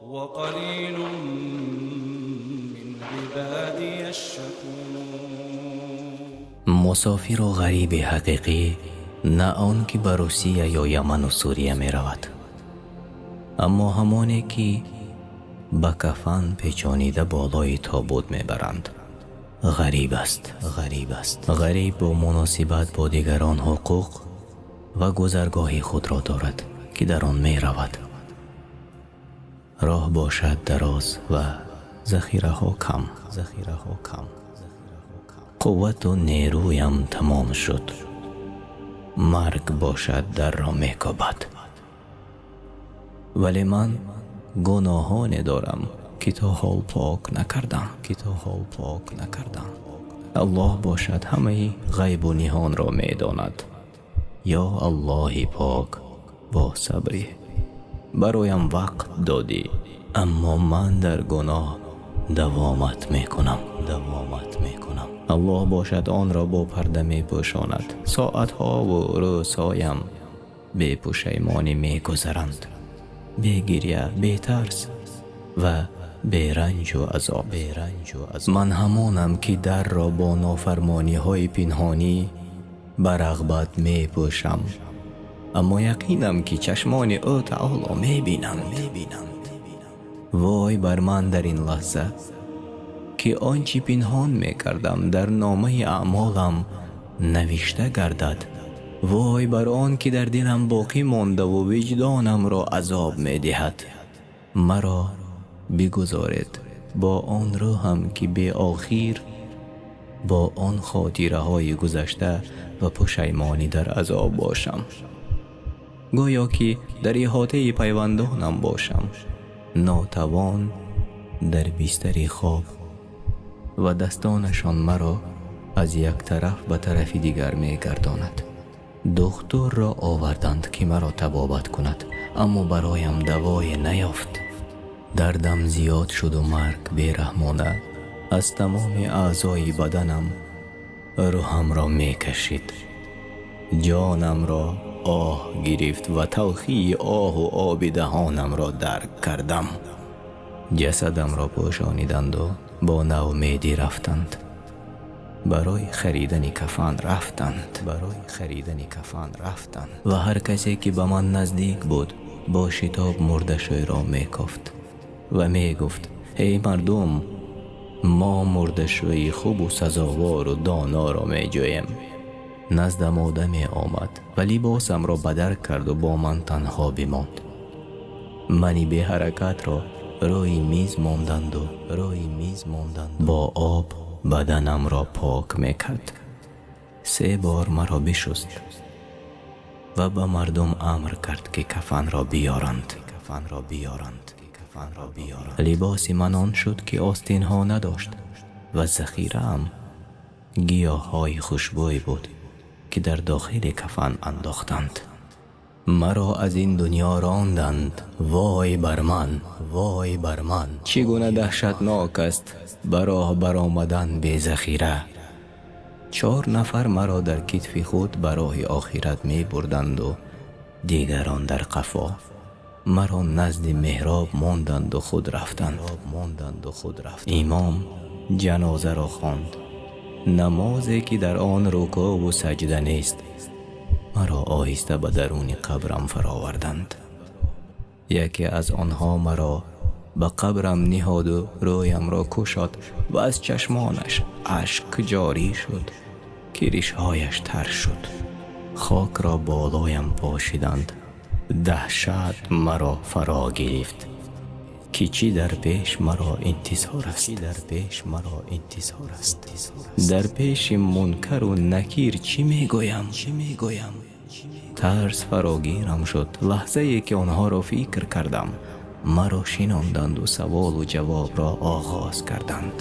وقليل من عبادي الشكور. Мусофиру ғариби ҳақиқӣ на он ки ба Русия ё Яману Сурия меравад, аммо ҳамоне ки ба кафан печонида болои тобут мебаранд, ғариб аст, ғариб аст. Ғариб бо муносибат бо дигарон ҳуқуқ ва гузаргоҳи худро дорад, ки дар он меравад. Роҳ бошад дароз ва захираҳо кам, захираҳо кам. Қуввату нерӯям тамом шуд, марг бошад дарро мекобад, вале ман гуноҳоне дорам, ки то ҳол пок накардам, ки то ҳол пок накардам. Аллоҳ бошад ҳамаи ғайбу ниҳонро медонад. Ё Аллоҳи пок, бо сабрӣ бароям вақт додӣ, аммо ман дар гуноҳ давомат мекунам, давомат мекунам. Аллоҳ бошад онро бо парда мепӯшонад. Соатҳову рӯзҳоям бепушаймонӣ мегузаранд, бегиря, бетарс ва беранҷу азоб, беранҷу азоб. Ман ҳамонам, ки дарро бо нофармониҳои пинҳонӣ ба рағбат мепӯшам, аммо яқинам, ки чашмони ӯ таоло мебинанд, мебинанд. Вой бар ман дар ин лаҳза, ки он чӣ пинҳон мекардам, дар номаи аъмолам навишта гардад. Вой бар он ки дар дилам боқӣ мондаву виҷдонамро азоб медиҳад. Маро бигузоред бо он рӯҳам, ки беохир бо он хотираҳои гузашта ва пушаймонӣ дар азоб бошам, гӯё ки дар иҳотаи пайвандонам бошам, нотавон дар бистари хоб, ва дастонашон маро аз як тараф ба тарафи дигар мегардонад. Духтурро оварданд, ки маро табобат кунад, аммо бароям давое наёфт. Дардам зиёд шуду марг бераҳмона аз тамоми аъзои баданам рӯҳамро мекашид. Ҷонамро оҳ гирифт ва талхии оҳу оби даҳонамро дарк кардам. Ҷасадамро пӯшониданду бо ноумедӣ рафтанд, барои харидани кафан рафтанд, барои харидани кафан рафтанд. Ва ҳар касе ки ба ман наздик буд, бо шитоб мурдашӯйро мекофт ва мегуфт: «Эй мардум, мо мурдашӯи хубу сазовору доноро меҷӯем». Наздам одаме омад ва либосамро бадар карду бо ман танҳо бимонд. Мани беҳаракатро рӯи миз монданду рӯи миз монданд, бо об баданамро пок мекард. Се бор маро бишуст ва ба мардум амр кард, ки кафанро биёранд, кафанро биёранд, кафанро биёранд. Либоси ман он шуд, ки остинҳо надошт, ва захираам гиёҳҳои хушбӯй буд, ки дар дохили кафан андохтанд. Маро аз ин дунё ронданд. Вой бар ман, вой бар ман! Чӣ гуна даҳшатнок аст ба роҳ баромадан безахира! Чор нафар маро дар китфи худ ба роҳи охират мебурданду дигарон дар қафо. Маро назди меҳроб монданду худ рафтанд, монданду худ рафтанд. Имом ҷанозаро хонд, намозе ки дар он рукӯъву саҷда нест. Маро оҳиста ба даруни қабрам фароварданд. Яке аз онҳо маро ба қабрам ниҳоду рӯямро кушод ва аз чашмонаш ашк ҷорӣ шуд, ки ришҳояш тар шуд. Хокро болоям пошиданд. Даҳшат маро фаро гирифт, ки чӣ дар пеш маро интизор аст, дар пеш маро интизор аст. Дар пеши Мункару Накир чӣ мегӯям, чӣ мегӯям? Тарс фарогирам шуд, лаҳзае ки онҳоро фикр кардам. Маро шинонданду саволу ҷавобро оғоз карданд.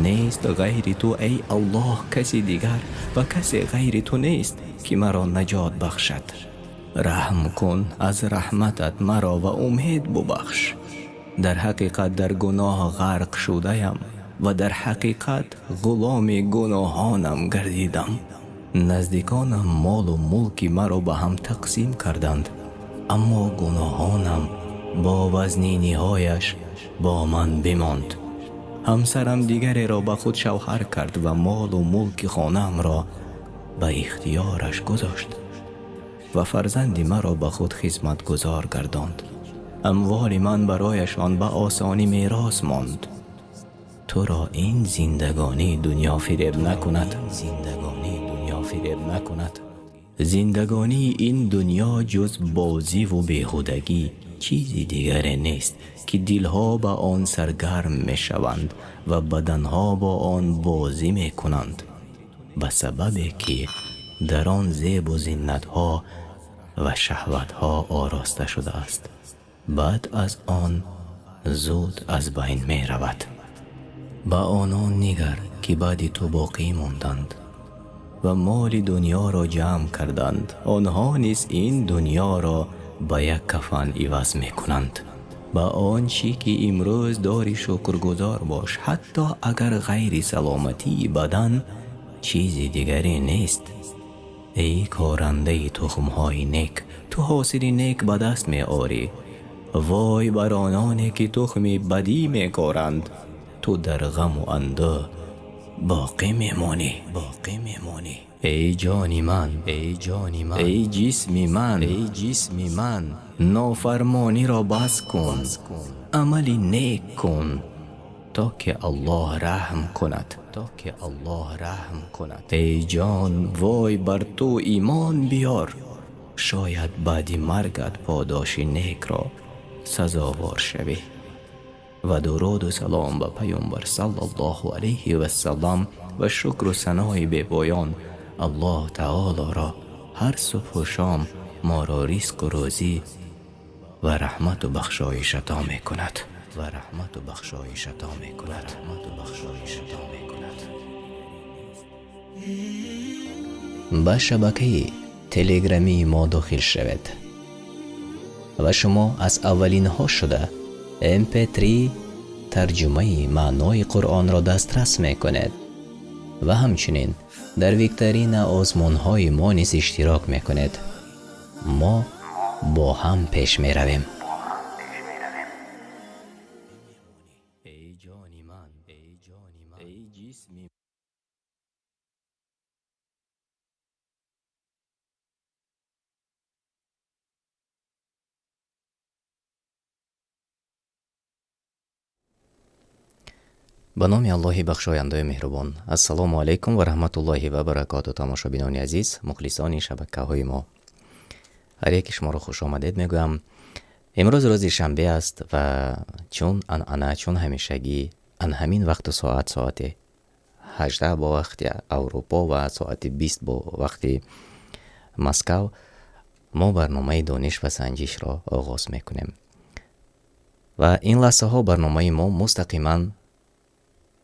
Нест ғайри ту, эй Аллоҳ, каси дигар ва касе ғайри ту нест, ки маро наҷот бахшад. Раҳм кун аз раҳматат маро ва умед бубахш. Дар ҳақиқат дар гуноҳ ғарқ шудаям ва дар ҳақиқат ғуломи гуноҳонам гардидам. Наздиконам молу мулки маро ба ҳам тақсим карданд, аммо гуноҳонам Бо вазниниҳояш бо ман бимонд. Ҳамсарам дигареро ба худ шавҳар кард ва молу мулки хонаамро ба ихтиёраш гузошт ва фарзанди маро ба худ хизматгузор гардонд. Амволи ман барояшон ба осонӣ мерос монд. Туро ин зиндагонии дунё фиреб накунад. Зиндагонии дунё фиреб накунад. Зиндагонии ин дунё ҷуз бозиву беҳудагӣ чизи дигаре нест, ки дилҳо ба он саргарм мешаванд ва баданҳо бо он бозӣ мекунанд, ба сабабе ки дар он зебу зинатҳо ва шаҳватҳо ороста шудааст. Баъд аз он зуд аз байн меравад. Ба онон нигар, ки баъди ту боқӣ монданд ва моли дунёро ҷамъ карданд. Онҳо низ ин дунёро ба як кафан иваз мекунанд. Ба он чӣ ки имрӯз дорӣ шукргузор бош, ҳатто агар ғайри саломатии бадан чизи дигаре нест. Эй корандаи тухмҳои нек, ту ҳосили нек ба даст меорӣ. Вой бар ононе, ки тухми бадӣ мекоранд, ту дар ғаму андӯҳ боқӣ мемонӣ, боқӣ мемонӣ. Эй ҷони ман, эй ҷони ман, эй ҷисми ман, эй ҷисми ман, нофармониро бас кун, амали нек кун, то ки Аллоҳ раҳм кунад, то ки Аллоҳ раҳм кунад. Эй ҷон, вой бар ту, имон биёр, шояд баъди маргат подоши некро сазовор шавӣ. Ва дуруду салом ба Паёмбар саллаллоҳу алайҳи вассалам ва шукру санои бепоён Аллоҳ Таолоро ҳар субҳу шом моро ризқу рӯзӣ ва раҳмату бахшоиш ато мекунад, ва раҳмату бахшоиш ато мекунад, раҳмату бахшоиш ато мекунад. Ба шабакаи телеграмии мо дохил шавед ва шумо аз аввалинҳо шуда mp3 тарҷумаи маънои Қуръонро дастрас мекунед ва ҳамчунин дар викторина озмунҳои мо низ иштирок мекунед. Мо бо ҳам пеш меравем. Эй ҷони ман, эй ҷони ман, эй ҷисми. Ба номи Аллоҳи бахшояндаю меҳрубон. Ассалому алайкум ва раҳматуллоҳи ва баракоту. Тамошобинони азиз, мухлисони шабакаҳои мо, ҳар яке шуморо хушомадед мегӯям. Имрӯз рӯзи шанбе аст ва чун анъана, чун ҳамешагӣ, ан ҳамин вақту соат, соати 18 бо вақти Аврупо ва соати 20 бо вақти Москав, мо барномаи «Дониш ва санҷишро» оғоз мекунем ва ин лаҳзаҳо барномаи мо мустақиман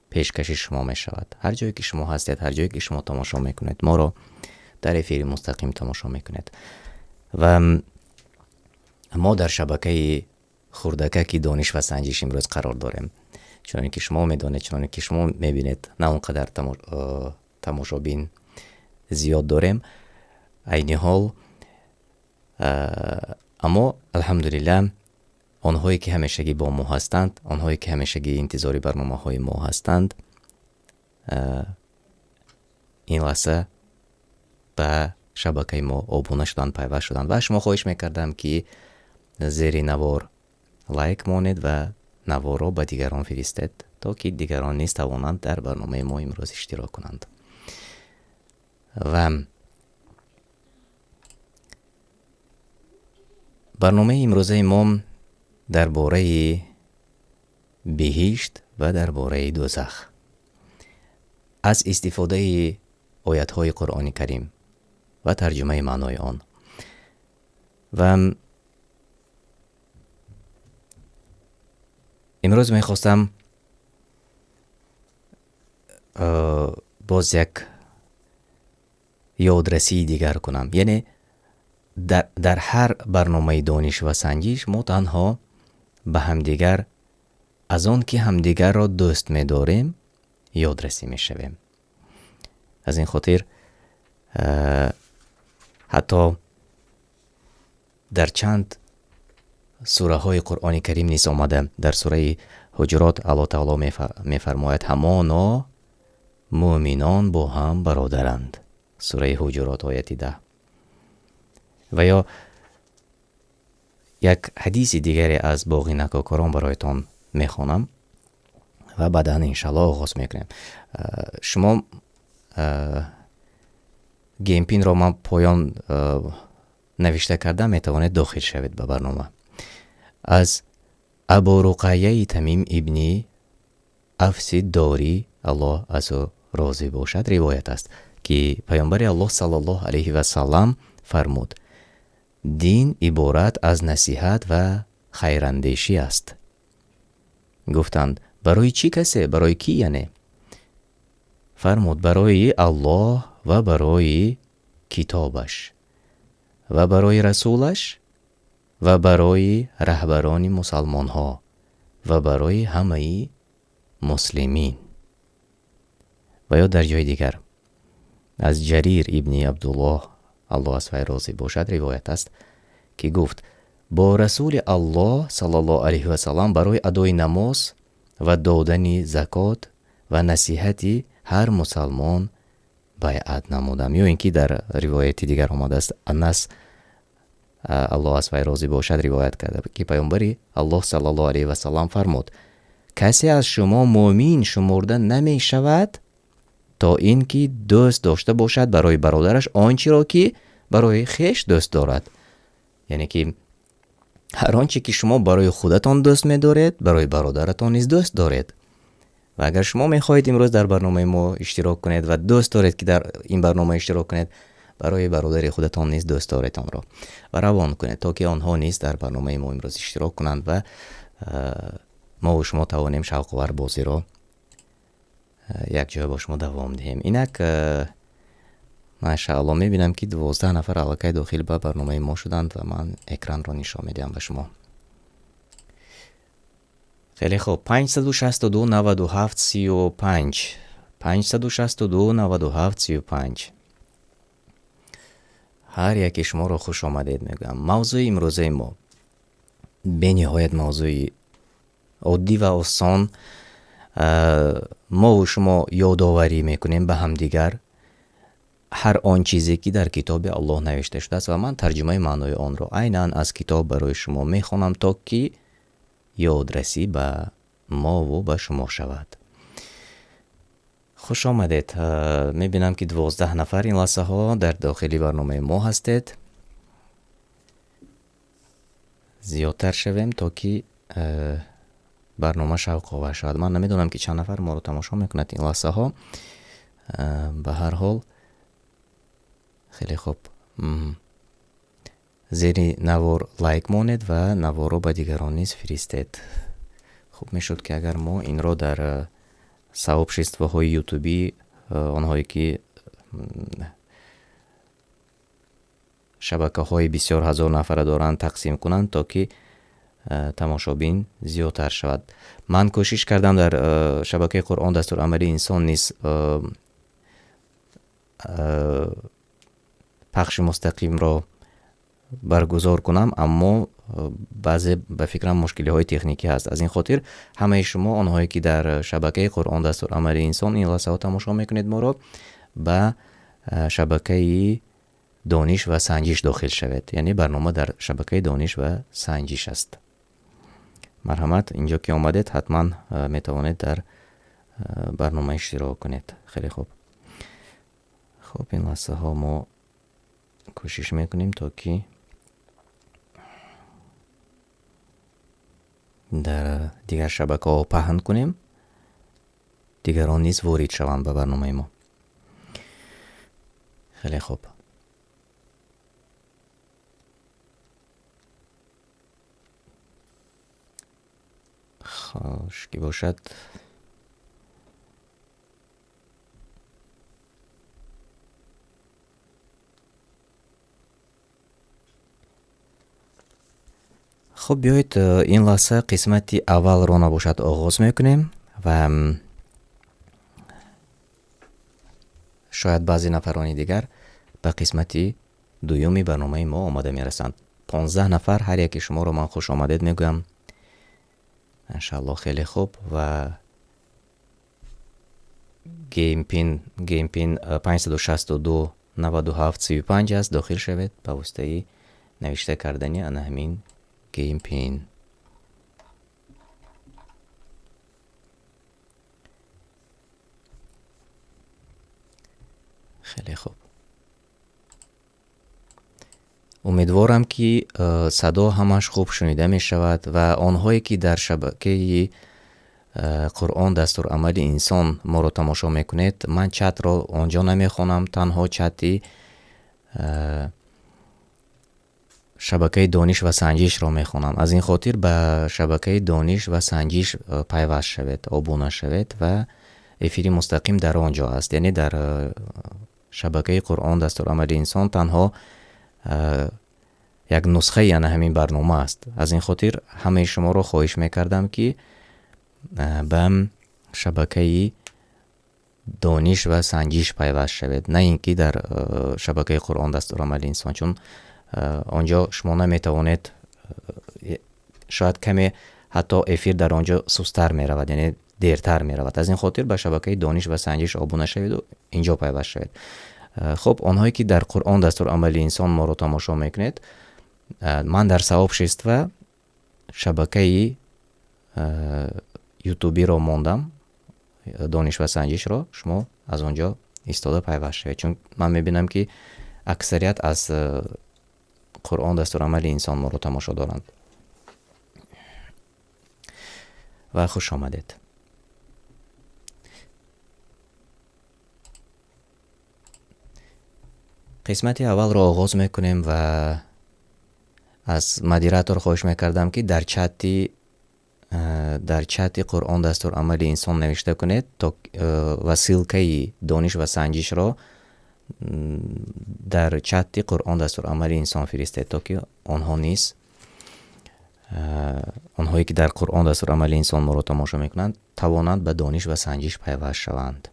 пешкаши шумо мешавад. Ҳар ҷое ки шумо ҳастед, ҳар ҷое ки шумо тамошо мекунед, моро дар эфири мустақим тамошо мекунед ва мо дар шабакаи хурдакаки «Дониш ва санҷиш» имрӯз қарор дорем. Чуноне ки шумо медонед, чуноне ки шумо мебинед, на он қадар тамошобин зиёд дорем айни ҳол, аммо алҳамдулиллаҳ, онҳое ки ҳамешагӣ бо мо ҳастанд, онҳое ки ҳамешагӣ интизори барномаҳои мо ҳастанд, ин лаҳза ба шабакаи мо обуна шуданд, пайваст шуданд. Ва шумо хоҳиш мекардам, ки зери навор лайк монед ва наворро ба дигарон фиристед, то ки дигарон низ тавонанд дар барномаи мо имрӯз иштирок кунанд. Ва барномаи имрӯзаи мо дар бораи биҳишт ва дар бораи дӯзах аз истифодаи оятҳои Қуръони Карим ва тарҷумаи маънои он. Ва имрӯз мехостам боз як ёдрасии дигар кунам. Яъне дар ҳар барномаи «Дониш ва санҷиш» мо танҳо ба ҳамдигар аз он ки ҳамдигарро дӯст медорем ёдрасӣ мешавем. Аз ин хотир ҳатто дар чанд Сураҳои Қуръони Карим низ омада. Дар сураи Ҳуҷурот Аллоҳ таоло мефармояд: ҳамоно мӯъминон бо ҳам бародаранд. Сураи Ҳуҷурот, ояти 10. Ва ё як ҳадиси дигаре аз боғи накокорон бароятон мехонам ва баъдан иншаллоҳ оғоз мекунем. Шумо геймпинро ман поён навишта карда, метавонед дохил шавед ба барнома. Аз Абу Руқайяи Тамим ибни Афси Дорӣ, Аллоҳ аз ӯ розӣ бошад, ривоят аст, ки Паёмбари Аллоҳ саллаллоҳу алайҳи васаллам фармуд: дин иборат аз насиҳат ва хайрандешӣ аст. Гуфтанд: барои чӣ касе, барои кӣ яъне? Фармуд: барои Аллоҳ ва барои китобаш ва барои расулаш ва барои раҳбарони мусалмонҳо ва барои ҳамаи муслимин. Ва ё дар ҷои дигар аз Ҷарир ибни Абдуллоҳ, Аллоҳ аз вай розӣ бошад, ривоят аст, ки гуфт: бо Расули Аллоҳ саллаллоҳу алайҳи васаллам барои адои намоз ва додани закот ва насиҳати ҳар мусалмон байъат намудам. Ё ин ки дар ривояти дигар омадааст, Анас, Аллоҳ аз вай розӣ бошад, ривоят карда, ки Паёмбари Аллоҳ саллаллоҳу алайҳи васаллам фармуд: касе аз шумо мӯмин шумурда намешавад то ин ки дӯст дошта бошад барои бародараш он чиро ки барои хеш дӯст дорад. Яъне ки ҳар он чи ки шумо барои худатон дӯст медоред, барои бародаратон низ дӯст доред. Ва агар шумо мехоҳед имрӯз дар барномаи мо иштирок кунед ва дӯст доред ки дар ин барнома иштирок кунед, барои бародари худатон низ дӯст доред онро ва равон кунед, то ки онҳо низ дар барномаи мо имрӯз иштирок кунанд ва мо ва шумо тавонем шавқовар бозиро якҷоя бо шумо давом диҳем. Инак, машаалло, мебинам ки 12 нафар аллакай дохил ба барномаи мо шуданд ва ман экранро нишон медиҳам ба шумо. Хеле хуб, 562 97 35, 562 97 35. Ҳар яке шуморо хуш омадед мегӯям. Мавзӯи имрӯзаи мо бениҳоят мавзӯи оддӣ ва осон. Мо ва шумо ёдоварӣ мекунем ба ҳамдигар ҳар он чизе ки дар китоби Аллоҳ навишта шудааст ва ман тарҷумаи маънои онро айнан аз китоб барои шумо мехонам, то ки ёдрасӣ ба мову ба шумо шавад. Хуш омадед. Мебинам ки 12 нафар ин лаҳзаҳо дар дохили барномаи мо ҳастед. Зиёдтар шавем, то ки барнома шавқовар шавад. Ман намедонам ки чанд нафар моро тамошо мекунад ин лаҳзаҳо. Ба ҳар ҳол, хеле хуб. Зери навор лайк монед ва наворро ба дигарон низ фиристед. Хуб мешуд, ки агар мо инро дар сообществоҳои ютубӣ, онҳое ки шабакаҳои бисёр ҳазор нафара доранд, тақсим кунанд, то ки тамошобин зиёдтар шавад. Ман кӯшиш кардам дар шабакаи Қуръон дастурамали инсон низ пахши мустақимро баргузор кунам, аммо баъзе ба фикрам мушкилиҳои техникӣ ҳаст. Аз ин хотир ҳамаи шумо, онҳое ки дар шабакаи Қуръон дастурамали инсон ин лаҳзаҳо тамошо мекунед моро, ба шабакаи Дониш ва Санҷиш дохил шавед. Яъне барнома дар шабакаи Дониш ва Санҷиш аст. Марҳамат, инҷо ки омадед, ҳатман метавонед дар барнома иштирок кунед. Хеле хуб. Хуб, ин лаҳзаҳо мо кӯшиш мекунем, то ки дар дигар шабакаҳо паҳн кунем, дигарон низ ворид шаванд ба барномаи мо. Хеле хуб. Хош ки бошад. Хуб, биёед ин лаҳза қисмати аввалро набошад оғоз мекунем ва шояд баъзе нафарони дигар ба қисмати дуюми барномаи мо омада мерасанд. 15 нафар, ҳар яке шуморо ман хуш омадед мегӯям. Иншааллоҳ, хеле хуб. Ва game pin 562 97 35 аст. Дохил шавед ба воситаи навишта кардани ана ҳамин game pin. Хеле хуб. Умедворам, ки садо ҳамаш хуб шунида мешавад ва онҳое, ки дар шабакаи Қуръон дастурамали инсон моро тамошо мекунед, ман чатро он ҷо намехонам, танҳо чати шабакаи дониш ва санҷишро мехонам. Аз ин хотир ба шабакаи дониш ва санҷиш пайваст шавед, обуна шавед ва эфири мустақим дар он ҷо аст. Яъне дар шабакаи Қуръон дастурамали инсон танҳо як нусхаи ана ҳамин барнома аст. Аз ин хотир ҳамаи шуморо хоҳиш мекардам, ки ба шабакаи дониш ва санҷиш пайваст шавед, на ин ки дар шабакаи Қуръон дастурамали инсон, чун он ҷо шумо наметавонед, шояд каме ҳатто эфир дар он ҷо сустар меравад, яъне дертар меравад. Аз ин хотир ба шабакаи дониш ва санҷиш обуна шаведу ин ҷо пайваст шавед. Хуб, онҳое, ки дар Қуръон дастурамали инсон моро тамошо мекунед, ман дар сообщество шабакаи ютубиро мондам, дониш ва санҷишро, шумо аз он ҷо истода пайваст шавед, чун ман мебинам, ки аксарият аз Қуръон дастурамали инсон моро тамошо доранд. Ва хуш омадед. Қисмати аввалро оғоз мекунем ва аз модератор хоҳиш мекардам, ки дар чати Қуръон дастурамали инсон навишта кунед то ва ссылкаи дониш ва санҷишро дар чати Қуръон дастурамали инсон фиристед, то ки онҳо низ, онҳое, ки дар Қуръон дастурамали инсон моро тамошо мекунанд, тавонанд ба дониш ва санҷиш пайваст шаванд.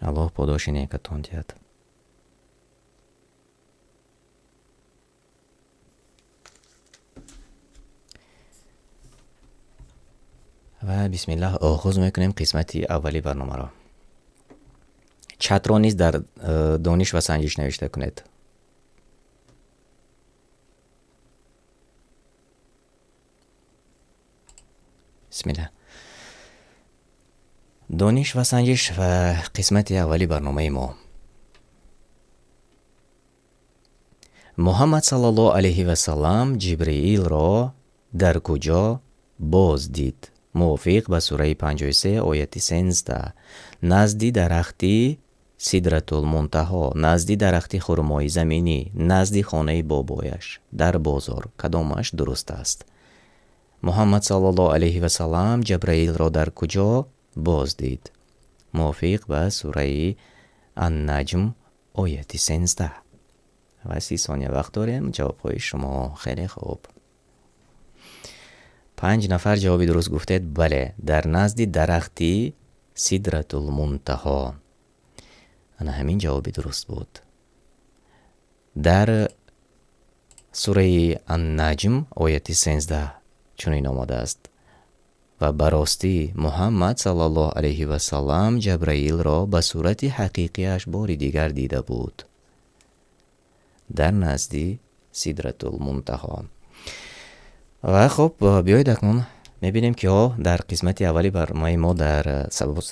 Аллоҳ подоши некатон диҳад. Ва бисмиллаҳ, оғоз мекунем қисмати аввали барномаро. Чатро низ дар дониш ва санҷиш навишта кунед. Бисмилла. Дониш ва санҷиш ва қисмати аввали барномаи мо. Муҳаммад саллаллоҳу алайҳи васаллам Ҷибриилро дар куҷо боз дид, мувофиқ ба сураи 53, ояти 13? Назди дарахти Сидратулмунтаҳо, назди дарахти хурмои заминӣ, назди хонаи бобояш, дар бозор. Кадомаш дуруст аст? Муҳаммад саллаллоҳу алайҳи васаллам Ҷабраилро дар куҷо боз дид, мувофиқ ба сураи Аннаҷм, ояти 13? Ва 30 сония вақт дорем. Ҷавобҳои шумо. Хеле хуб, панҷ нафар ҷавоби дуруст гуфтед. Бале, дар назди дарахти Сидратулмунтаҳо. Ана ҳамин ҷавоби дуруст буд. Дар сураи Аннаҷм, ояти 13 чунин омадааст: «Ва ба ростӣ Муҳаммад саллаллоҳу алайҳи васаллам Ҷабраилро ба сурати ҳақиқиаш бори дигар дида буд дар назди Сидратулмунтаҳо». Ва хуб, биёед акнун мебинем, киҳо дар қисмати аввали барномаи мо дар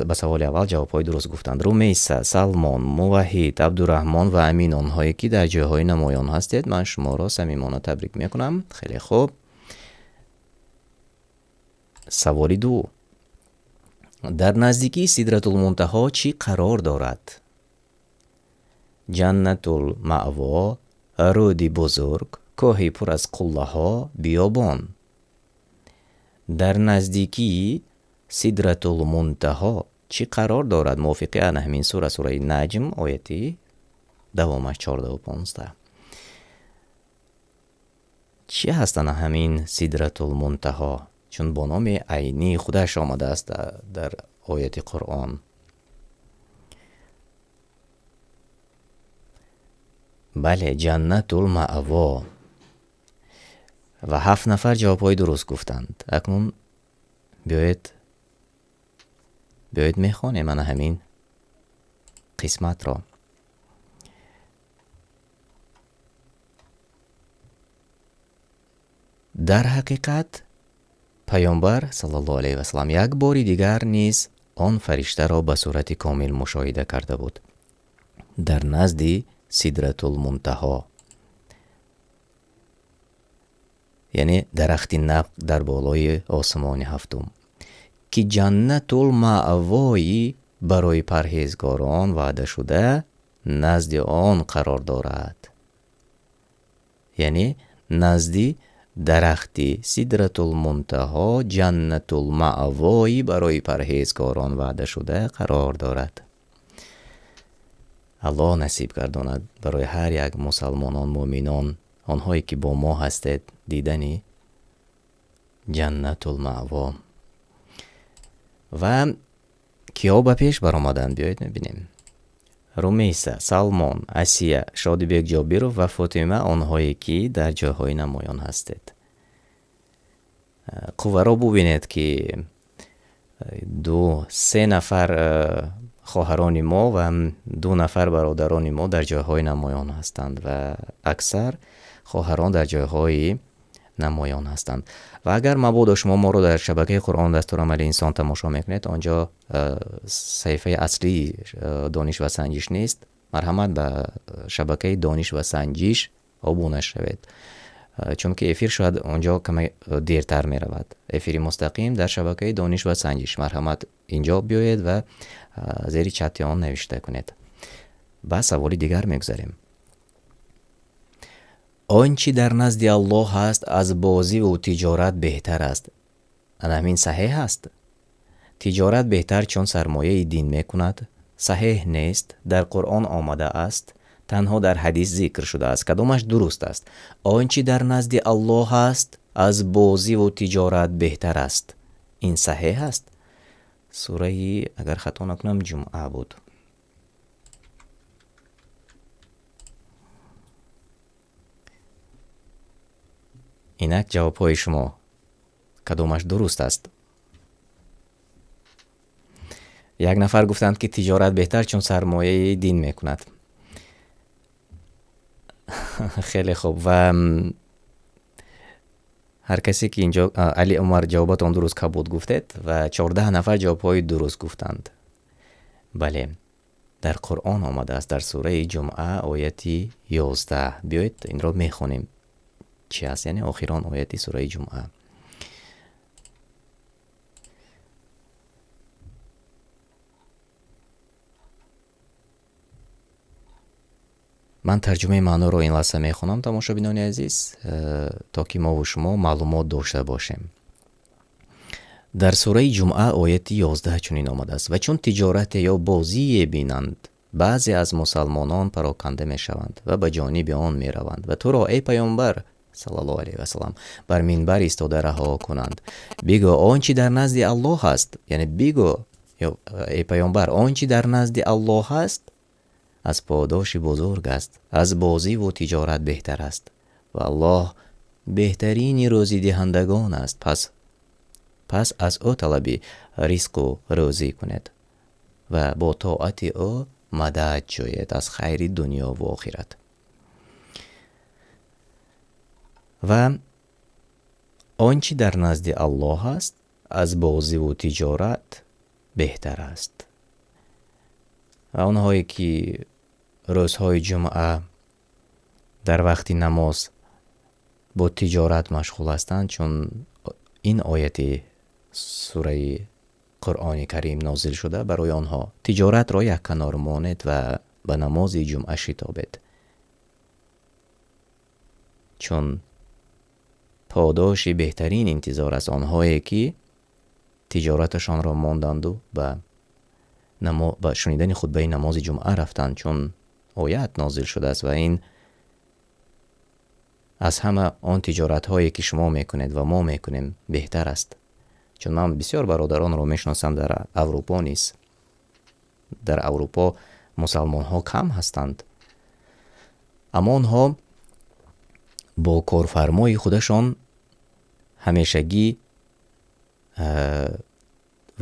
ба саволи аввал ҷавобҳои дуруст гуфтанд. Румейса, Салмон, Муваҳид, Абдураҳмон ва Амин, онҳое, ки дар ҷойҳои намоён ҳастед, ман шуморо самимона табрик мекунам. Хеле хуб. Саволи ду: дар наздикии Сидратулмунтаҳо чӣ қарор дорад? Ҷаннатулмаъво, рӯди бузург, кӯҳи пур аз қуллаҳо, биёбон. Дар наздикии Сидратулмунтаҳо чӣ қарор дорад, мувофиқи ана ҳамин сура, сураи Наҷм, ояти давомаш 14-у 15? Чӣ ҳаст ана ҳамин Сидратулмунтаҳо, чун бо номи айнии худаш омадааст дар ояти Қуръон? Бале, Ҷаннатул Маъво. Ва 7 нафар ҷавобҳои дуруст гуфтанд. Акнун биёед мехонем ана ҳамин қисматро. Дар ҳақиқат Паёмбар саллаллоҳу алайҳи васаллам як бори дигар низ он фариштаро ба сурати комил мушоҳида карда буд. Дар назди Сидратул Мунтаҳо, яъне дарахти набқ дар болои осмони ҳафтум, ки Ҷаннатул Маъвои барои парҳезгорон ваъда шуда назди он қарор дорад. Яъне назди дарахти Сидратул Мунтаҳо Ҷаннатул Маъвои барои парҳезгорон ваъда шуда қарор дорад. Аллоҳ насиб гардонад барои ҳар як мусалмонон, муъминон, онҳое ки бо мо ҳастед, дидани Ҷаннатул Маъво. Ва киҳо ба пеш баромаданд? Биёед мебинем. Румейса, Салмон, Асия, Шодибек Ҷобиров ва Фотима, онҳое ки дар ҷойҳои намоён ҳастед. Қувваро бубинед ки 2-3 нафар хоҳарони мо ва 2 нафар бародарони мо дар ҷойҳои намоён ҳастанд ва аксар хоҳарон дар ҷойҳои намоён ҳастанд. Ва агар мабодо шумо моро дар шабакаи Қуръон дастурамали инсон тамошо мекунед, онҷо саҳифаи аслии Дониш ва санҷиш нест. Марҳамат ба шабакаи Дониш ва санҷиш обуна шавед, чунки эфир шояд онҷо каме дертар меравад. Эфири мустақим дар шабакаи Дониш ва санҷиш. Марҳамат инҷо биёед ва зери чати он навишта кунед. Ба саволи дигар мегузарем. Он чӣ дар назди Аллоҳ ҳаст аз бозиву тиҷорат беҳтар аст. Ана ҳамин саҳеҳ аст? Тиҷорат беҳтар чун сармояи дин мекунад. Саҳеҳ нест, дар Қуръон омада аст, танҳо дар ҳадис зикр шудааст. Кадомаш дуруст аст? Он чӣ дар назди Аллоҳ ҳаст аз бозиву тиҷорат беҳтар аст. Ин саҳеҳ аст? Сураи, агар хато накунам, Ҷумъа буд. Инак ҷавобҳои шумо. Кадомаш дуруст аст? Як нафар гуфтанд, ки тиҷорат беҳтар чун сармояи дин мекунад. Хеле хуб. Ва ҳар касе ки инҷо, Али Умар, ҷавобатон дуруст кабуд гуфтед ва 14 нафар ҷавобҳои дуруст гуфтанд. Бале, дар Қуръон омадааст, дар сураи Ҷумъа ояти 11. Биёед инро мехонем. Чи аст? Яъне охирон ояти сураи Ҷумъа. Ман тарҷумаи маъноро ин лаҳза мехонам, тамошобинони азиз, то ки мову шумо маълумот дошта бошем. Дар сураи Ҷумъа ояти 11 чунин омадааст: ва чун тиҷорате ё бозие бинанд, баъзе аз мусалмонон пароканда мешаванд ва ба ҷониби он мераванд ва туро, эй паёмбар саллаллоҳу алайҳи васаллам, бар минбар истода раҳо кунанд. Бигӯ он чӣ дар назди Аллоҳ аст, яъне бигӯ эй паёмбар, он чӣ дар назди Аллоҳ аст аз подоши бузург аст, аз бозиву тиҷорат беҳтар аст ва Аллоҳ беҳтарини рӯзидиҳандагон аст. Пас аз ӯ талаби ризқу рӯзӣ кунед ва бо тоати ӯ мадад ҷӯед аз хайри дунё ва охират. Ва он чӣ дар назди Аллоҳ аст аз бозиву тиҷорат беҳтар аст. Ва онҳое ки рӯзҳои ҷумъа дар вақти намоз бо тиҷорат машғул ҳастанд, чун ин ояти сураи Қуръони Карим нозил шуда барои онҳо, тиҷоратро як канор монед ва ба намози ҷумъа шитобед, чун подоши беҳтарин интизор аст онҳое ки тиҷораташонро монданду ба шунидани хутбаи намози ҷумъа рафтанд, чун оят нозил шудааст ва ин аз ҳама он тиҷоратҳое ки шумо мекунед ва мо мекунем беҳтар аст. Чун ман бисёр бародаронро мешиносам дар Аврупо низ. Дар Аврупо мусалмонҳо кам ҳастанд. Аммо онҳо бо корфармои худашон ҳамешагӣ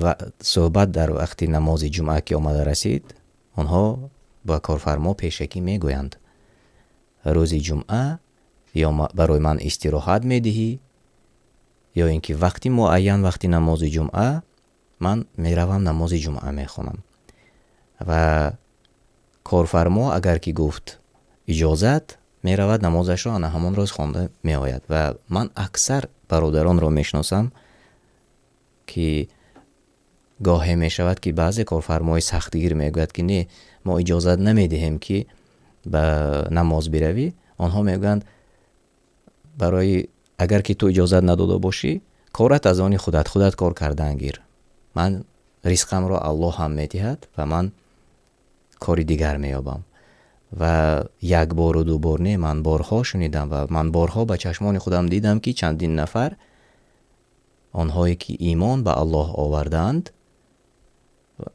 ва суҳбат дар вақти намози ҷумъа ки омада расид, онҳо ба корфармо пешакӣ мегӯянд: рӯзи ҷумъа ё барои ман истироҳат медиҳӣ, ё ин ки вақти муайян, вақти намози ҷумъа ман меравам намози ҷумъа мехонам. Ва корфармо агар ки гуфт иҷозат, меравад намозашро ана ҳамон рӯз хонда меояд. Ва ман аксар бародаронро мешиносам, ки гоҳе мешавад ки баъзе корфармои сахтгир мегӯяд, ки не, мо иҷозат намедиҳем, ки ба намоз биравӣ. Онҳо мегӯянд, барои агар ки ту иҷозат надода бошӣ, корат аз они худат, худат кор кардан гир. Ман ризқамро Аллоҳ ҳам медиҳад ва ман кори дигар меёбам. Ва як бору ду бор не, ман борҳо шунидам ва ман борҳо ба чашмони худам дидам, ки чандин нафар онҳое ки имон ба Аллоҳ овардаанд,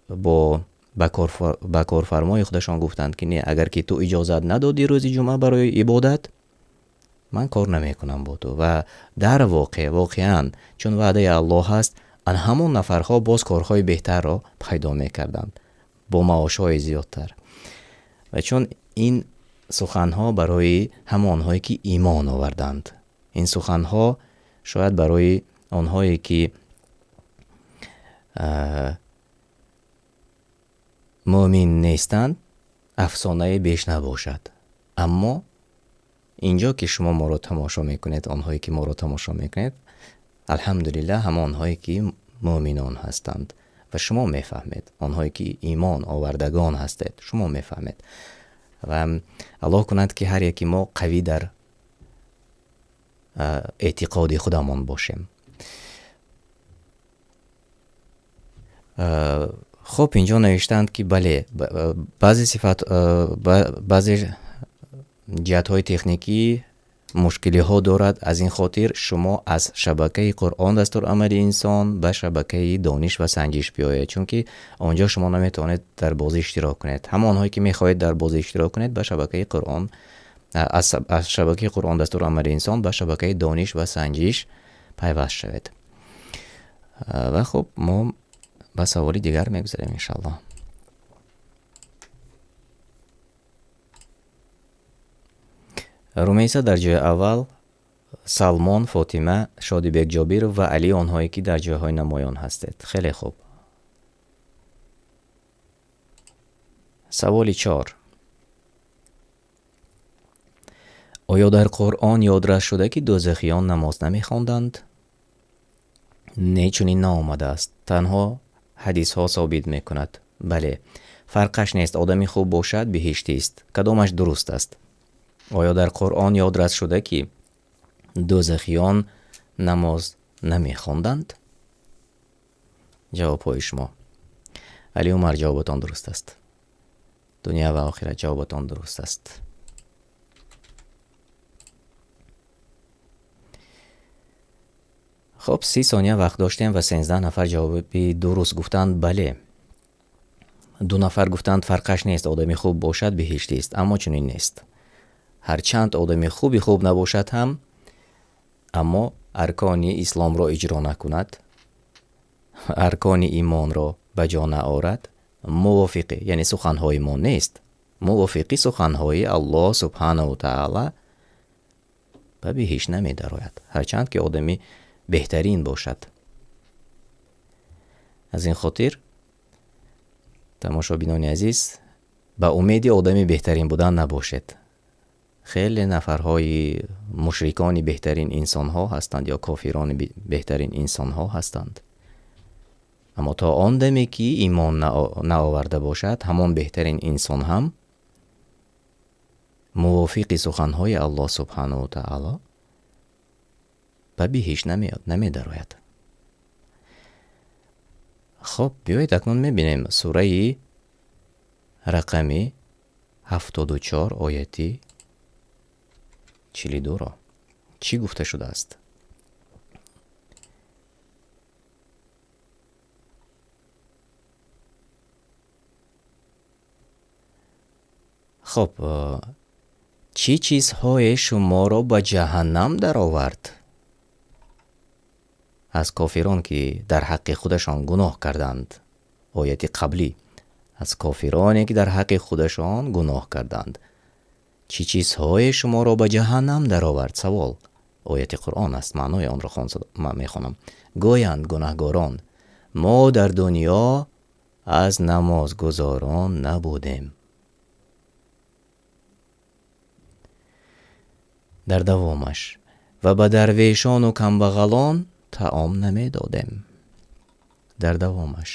ба корфармои худашон гуфтанд, ки не, агар ки ту иҷозат надодӣ рӯзи ҷумъа барои ибодат, ман кор намекунам бо ту. Ва дар воқеъ, воқеан, чун ваъдаи Аллоҳ аст, ан ҳамон нафарҳо боз корҳои беҳтарро пайдо мекарданд бо маошҳои зиёдтар. Ва чун ин суханҳо барои ҳамонҳое ки имон оварданд, ин суханҳо шояд барои онҳое ки мӯмин нестанд, афсонае беш набошад. Аммо инҷо ки шумо моро тамошо мекунед, онҳое ки моро тамошо мекунед, алҳамдулиллаҳ, ҳамонҳое ки мӯминон ҳастанд ва шумо мефаҳмед, онҳое ки имон овардагон ҳастед, шумо мефаҳмед. Ва Аллоҳ кунад, ки ҳар яки мо қавӣ дар эътиқоди худамон бошем. Хуб, инҷо навиштаанд, ки бале, баъзе сифат, баъзе ҷиҳатҳои техникӣ мушкилиҳо дорад. Аз ин хотир шумо аз шабакаи Қуръон дастурамали инсон ба шабакаи дониш ва санҷиш биёед, чунки онҷо шумо наметавонед дар бозӣ иштирок кунед. Ҳамонҳое ки мехоҳед дар бозӣ иштирок кунед, ба шабакаи Қуръон, аз шабакаи Қуръон дастурамали инсон ба шабакаи дониш ва санҷиш пайваст шавед. Ва хуб, мо ба саволи дигар мегузарем иншаллоҳ. Румейса дар ҷои аввал, Салмон, Фотима, Шодибек Ҷобиров ва Али, онҳое ки дар ҷойҳои намоён ҳастед. Хеле хуб. Саволи 4. Оё дар Қуръон ёдрас шуда, ки дӯзахиён намоз намехонданд? Не, чунин наомадааст. Танҳо ҳадисҳо собит мекунад. Бале, фарқаш нест, одами хуб бошад, биҳиштист. Кадомаш дуруст аст? Оё дар Қуръон ёдрас шуда, ки дӯзахиён намоз намехонданд? Ҷавобҳои шумо. Али Умар, ҷавобатон дуруст аст. Дунё ва охират, ҷавобатон дуруст аст. Хуб, 30 сония вақт доштем ва 13 нафар ҷавоби дуруст гуфтанд. Бале. 2 нафар гуфтанд фарқаш нест, одами хуб бошад, биҳиштист, аммо чунин нест. Ҳарчанд одами хуби хуб набошад ҳам, аммо аркони исломро иҷро накунад, аркони имонро ба ҷо наорад, мувофиқи, яъне суханҳои мо нест, мувофиқи суханҳои Аллоҳ субҳанаҳу таала ба биҳишт намедарояд, ҳарчанд ки одами беҳтарин бошад. Аз ин хотир, тамошобинони азиз, ба умеди одами беҳтарин будан набошед. Хеле нафарҳои мушрикони беҳтарин инсонҳо ҳастанд ё кофирони беҳтарин инсонҳо ҳастанд. Аммо то он даме ки имон наоварда бошад, ҳамон беҳтарин инсон ҳам мувофиқи суханҳои Аллоҳ субҳанаҳу ва таъоло ба биҳишт намедарояд. Хоб, биёед акнун мебинем сураи рақами 74 ояти 42-ро. Чӣ гуфта шудааст? Хоб, Чӣ чизҳое шуморо ба ҷаҳаннам даровард? Аз кофирон, ки дар ҳаққи худашон гуноҳ карданд. Ояти қаблӣ. Аз кофироне, ки дар ҳаққи худашон гуноҳ карданд. Чӣ чизҳое шуморо ба ҷаҳаннам даровард? Савол. Ояти Қуръон аст, маънои онро ман мехонам. Гӯянд гунаҳгорон: мо дар дунё аз намозгузорон набудем. Дар давомаш: ва ба дарвешону камбағалон таом намедодем. Дар давомаш: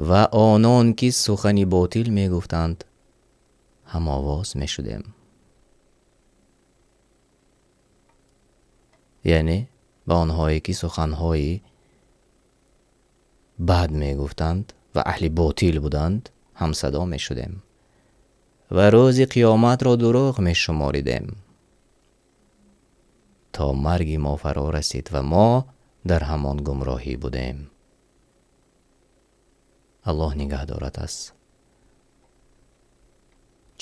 ва онон, ки сухани ботил мегуфтанд, ҳамовоз мешудем. Яъне ба онҳое, ки суханҳои бад мегуфтанд ва аҳли ботил буданд, ҳамсадо мешудем ва рӯзи қиёматро дурӯғ мешуморидем, то марги мо фаро расид ва мо дар ҳамон гумроҳӣ будем. Аллоҳ нигаҳ дорад аз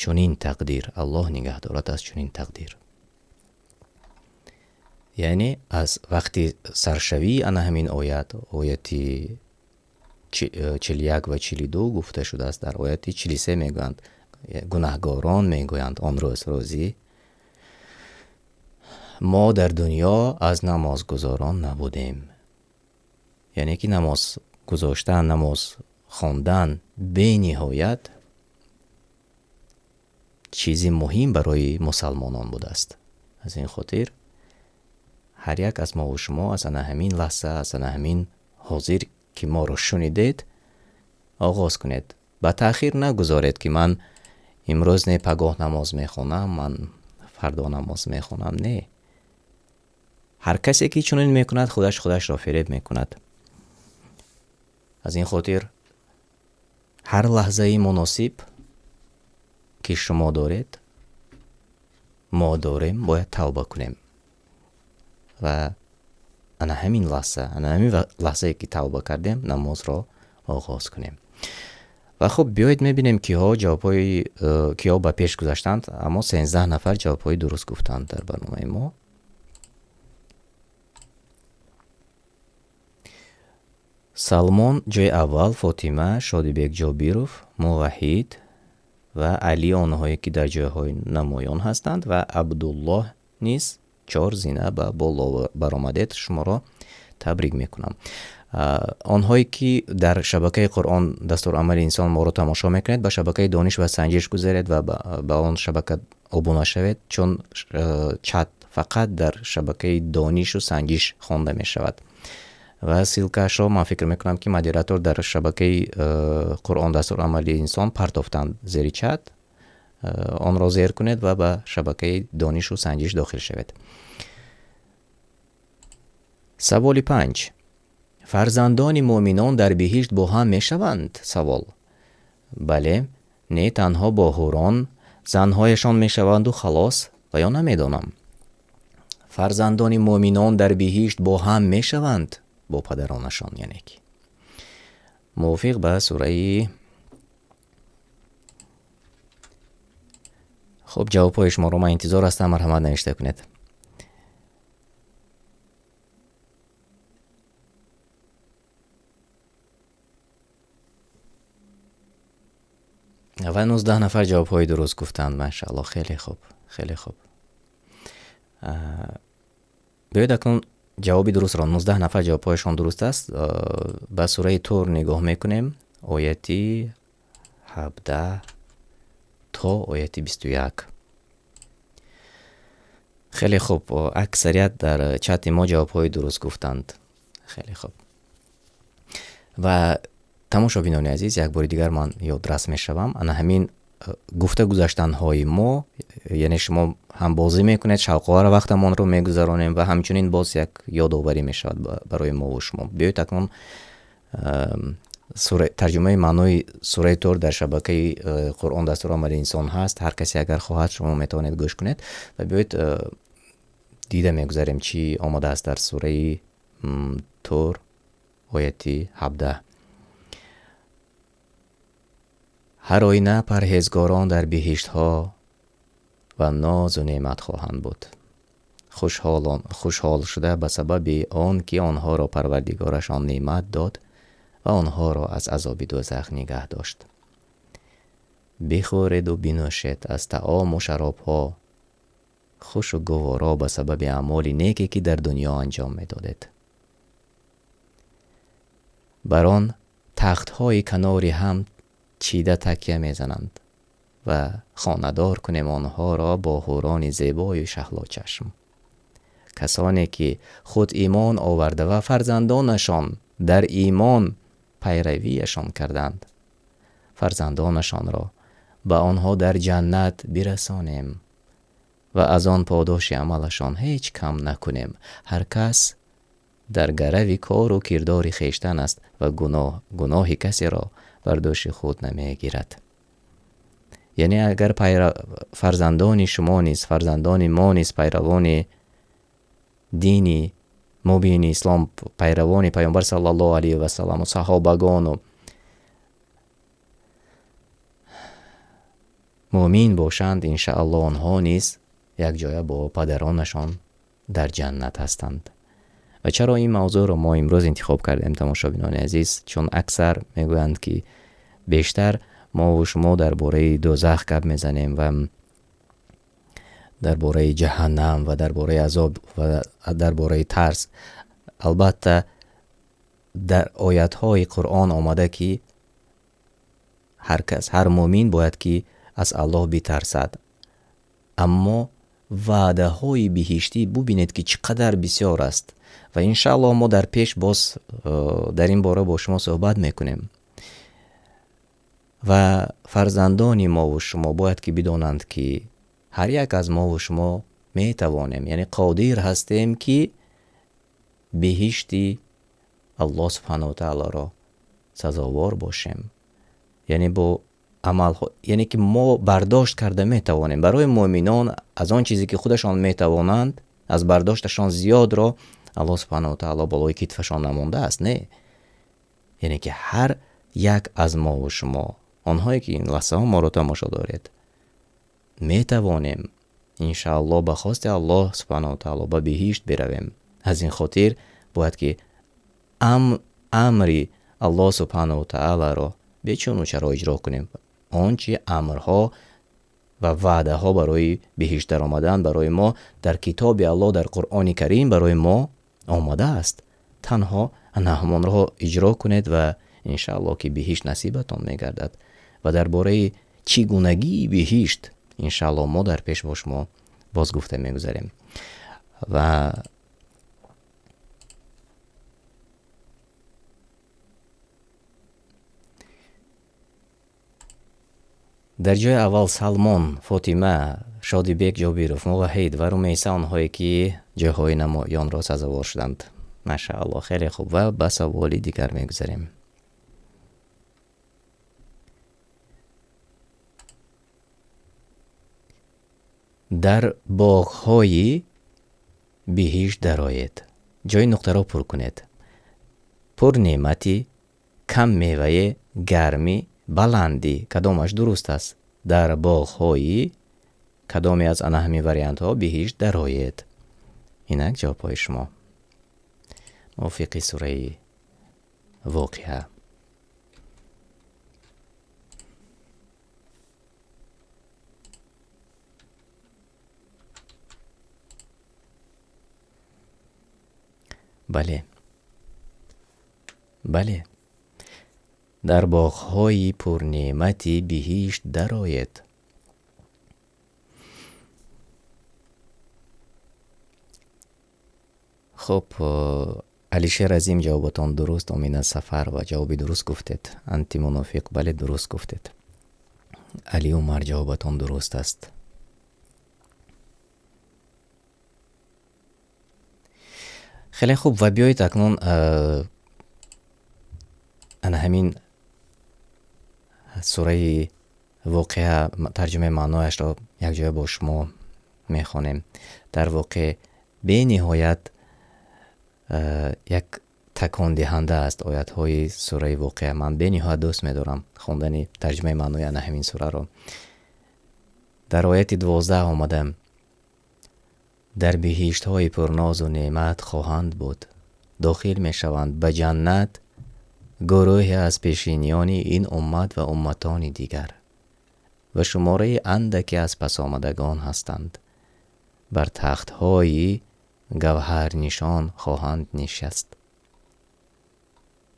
чунин тақдир. Аллоҳ нигаҳ дорад аз чунин тақдир. Яъне аз вақти саршавии ана ҳамин оят, ояти 41 ва 42 гуфта шудааст, дар ояти 43 мегӯянд, гунаҳгорон мегӯянд он рӯз, рӯзи мо дар дунё аз намозгузорон набудем. Яъне ки намоз гузоштан, намоз хондан бениҳоят чизи муҳим барои мусалмонон будааст. Аз ин хотир ҳар як аз мо ва шумо аз ана ҳамин лаҳза, аз ана ҳамин ҳозир ки моро шунидед, оғоз кунед. Ба таъхир нагузоред, ки ман имрӯз не, пагоҳ намоз мехонам, ман фардо намоз мехонам. Не. Ҳар касе ки чунин мекунад, худаш худашро фиреб мекунад. Аз ин хотир ҳар лаҳзаи муносиб ки шумо доред, мо дорем, бояд тавба кунем. Ва ана ҳамин лаҳза, ана ҳамин лаҳзае ки тавба кардем, намозро оғоз кунем. Ва хуб, биёед мебинем, киҳо ҷавобҳои, киҳо ба пеш гузаштанд, аммо 13 нафар ҷавобҳои дуруст гуфтанд дар барномаи мо. Салмон ҷои аввал, Фотима, Шодибек Ҷобиров, Муваҳид ва Али, онҳое ки дар ҷойҳои намоён ҳастанд, ва Абдуллоҳ низ 4 зина ба боло баромадед. Шуморо табрик мекунам. Онҳое ки дар шабакаи Қуръон дастурамали инсон моро тамошо мекунед, ба шабакаи Дониш ва Санҷиш гузаред ва ба он шабака обуна шавед, чун чат фақат дар шабакаи Донишу Санҷиш хонда мешавад. Ва ссилкаашро ман фикр мекунам, ки модератор дар шабакаи Қуръон дастурамали инсон партофтанд зери чат. Онро зер кунед ва ба шабакаи Донишу Санҷиш дохил шавед. Саволи 5. Фарзандони муъминон дар биҳишт бо ҳам мешаванд? Савол. Бале, не танҳо бо ҳурон, занҳояшон мешаванду халос, ва ё намедонам. Фарзандони муъминон дар биҳишт бо ҳам мешаванд? Бо падаронашон, яъне ки. Мувофиқ ба сураи. Хуб, ҷавобҳои шуморо ман интизор ҳастам, марҳамат навишта кунед. Ва 19 нафар ҷавобҳои дуруст гуфтанд. Машааллоҳ, хеле хуб, хеле хуб. Биёед акнун ҷавоби дурустро, 19 нафар ҷавобҳояшон дуруст аст, ба сураи Тур нигоҳ мекунем, ояти 17 то ояти 21. Хеле хуб, аксарият дар чати мо ҷавобҳои дуруст гуфтанд. Хеле хуб. Ва тамошобинони азиз, як бори дигар ман ёдрас мешавам, ана ҳамин гуфта гузаштанҳои мо, яъне шумо ҳам бозӣ мекунед, шавқовар вақтамонро мегузаронем ва ҳамчунин боз як ёдоварӣ мешавад барои мо ва шумо. Биёед акнун тарҷумаи маънои сураи Тур дар шабакаи Қуръон дастурамали инсон ҳаст. Ҳар касе агар хоҳад, шумо метавонед гӯш кунед. Ва биёед дида мегузарем, чӣ омадааст дар сураи Тур ояти 17. Ҳар оина парҳезгорон дар биҳиштҳо ва нозу неъмат хоҳанд буд. Хушҳол шуда ба сабаби он ки онҳоро Парвардигорашон неъмат дод ва онҳоро аз азоби дӯзах нигаҳ дошт. Бихӯреду бинӯшед аз таому шаробҳо, хушу гуворо ба сабаби аъмоли неке ки дар дунё анҷом медодед. Бар он тахтҳои канори ҳам чида такя мезананд ва хонадор кунем онҳоро бо ҳурони зебою шаҳлочашм. Касоне ки худ имон оварда ва фарзандонашон дар имон пайравиашон карданд, фарзандонашонро ба онҳо дар ҷаннат бирасонем ва аз он подоши амалашон ҳеҷ кам накунем. Ҳар кас дар гарави кору кирдори хештан аст ва гуноҳи касеро бар дӯши худ намегирад. Яъне агар фарзандони шумо низ, фарзандони мо низ пайравони дини мубини ислом, пайравони пайғамбар саллаллоҳу алайҳи васаллам ва саҳобагону муъмин бошанд, иншааллоҳ онҳо низ якҷоя бо падаронашон дар ҷаннат ҳастанд. Ва чаро ин мавзӯъро мо имрӯз интихоб кардем, тамошобинони азиз? Чун аксар мегӯянд, ки бештар мову шумо дар бораи дӯзах гап мезанем ва дар бораи ҷаҳаннам ва дар бораи азоб ва дар бораи тарс. Албатта, дар оятҳои Қуръон омада, ки ҳар кас, ҳар муъмин бояд ки аз Аллоҳ битарсад. Аммо ваъдаҳои биҳиштӣ бубинед, ки чӣ қадар бисёр аст. Ва иншааллоҳ мо дар пеш боз дар ин бора бо шумо суҳбат мекунем. Ва фарзандони мову шумо бояд ки бидонанд, ки ҳар як аз мову шумо метавонем, яъне қодир ҳастем, ки биҳишти Аллоҳ субҳанаҳу ва таолоро сазовор бошем. Яъне бо амалҳо, яъне ки мо бардошт карда метавонем. Барои муъминон аз он чизе ки худашон метавонанд, аз бардошташон зиёдро Аллоҳ субҳанаҳу ва таоло болои китфашон намондааст, не. Яъне ки ҳар як аз мову шумо, онҳое ки ин лаҳзаҳо моро тамошо доред, метавонем иншааллоҳ ба хости Аллоҳ субҳанаҳу ва таоло ба биҳишт биравем. Аз ин хотир бояд ки амри Аллоҳ субҳанаҳу ва таолоро бечуну чаро иҷро кунем. Он чи амрҳо ва ваъдаҳо барои биҳишт даромадан барои мо дар китоби Аллоҳ, дар Қуръони Карим барои мо омадааст, танҳо ана ҳамонро иҷро кунед ва иншааллоҳ ки биҳишт насибатон мегардад. Ва дар бораи чӣ гунагии биҳишт иншааллоҳ мо дар пеш бо шумо боз гуфта мегузарем. Ва дар ҷои аввал Салмон, Фотима, Шодибек Ҷобиров, Муваҳид ва Румейса, онҳое ки ҷойҳои намоёнро сазовор шуданд. Машааллоҳ, хеле хуб. Ва ба саволи дигар мегузарем. Дар боғҳои биҳишт дароед. Ҷои нуқтаро пур кунед. Пурнеъматӣ, кам мевае, гармӣ, баландӣ. Кадомаш дуруст аст? Дар боғҳои кадоме аз ана ҳамин вариантҳо биҳишт дароед? Инак ҷавобҳои шумо. Мувофиқи сураи Воқеа. Бале. Бале. Дар боғҳои пурнеъмати биҳишт дароед. Хуб, Алишер Азим, ҷавобатон дуруст. Омина Сафарова, ҷавоби дуруст гуфтед. Антимунофиқ, бале, дуруст гуфтед. Али Умар, ҷавобатон дуруст аст. Хеле хуб, ва биёед акнун ана ҳамин сураи Воқеа тарҷумаи маънояшро якҷоя бо шумо мехонем. Дар воқеъ бениҳоят як такондиҳанда аст оятҳои сураи Воқеа. Ман бениҳоят дӯст медорам хондани тарҷумаи маънои ана ҳамин сураро. Дар ояти 12 омада: дар биҳиштҳои пурнозу неъмат хоҳанд буд, дохил мешаванд ба ҷаннат гурӯҳе аз пешиниёни ин уммат ва умматони дигар ва шумораи андаке аз пасомадагон ҳастанд. Бар тахтҳои гавҳарнишон хоҳанд нишаст,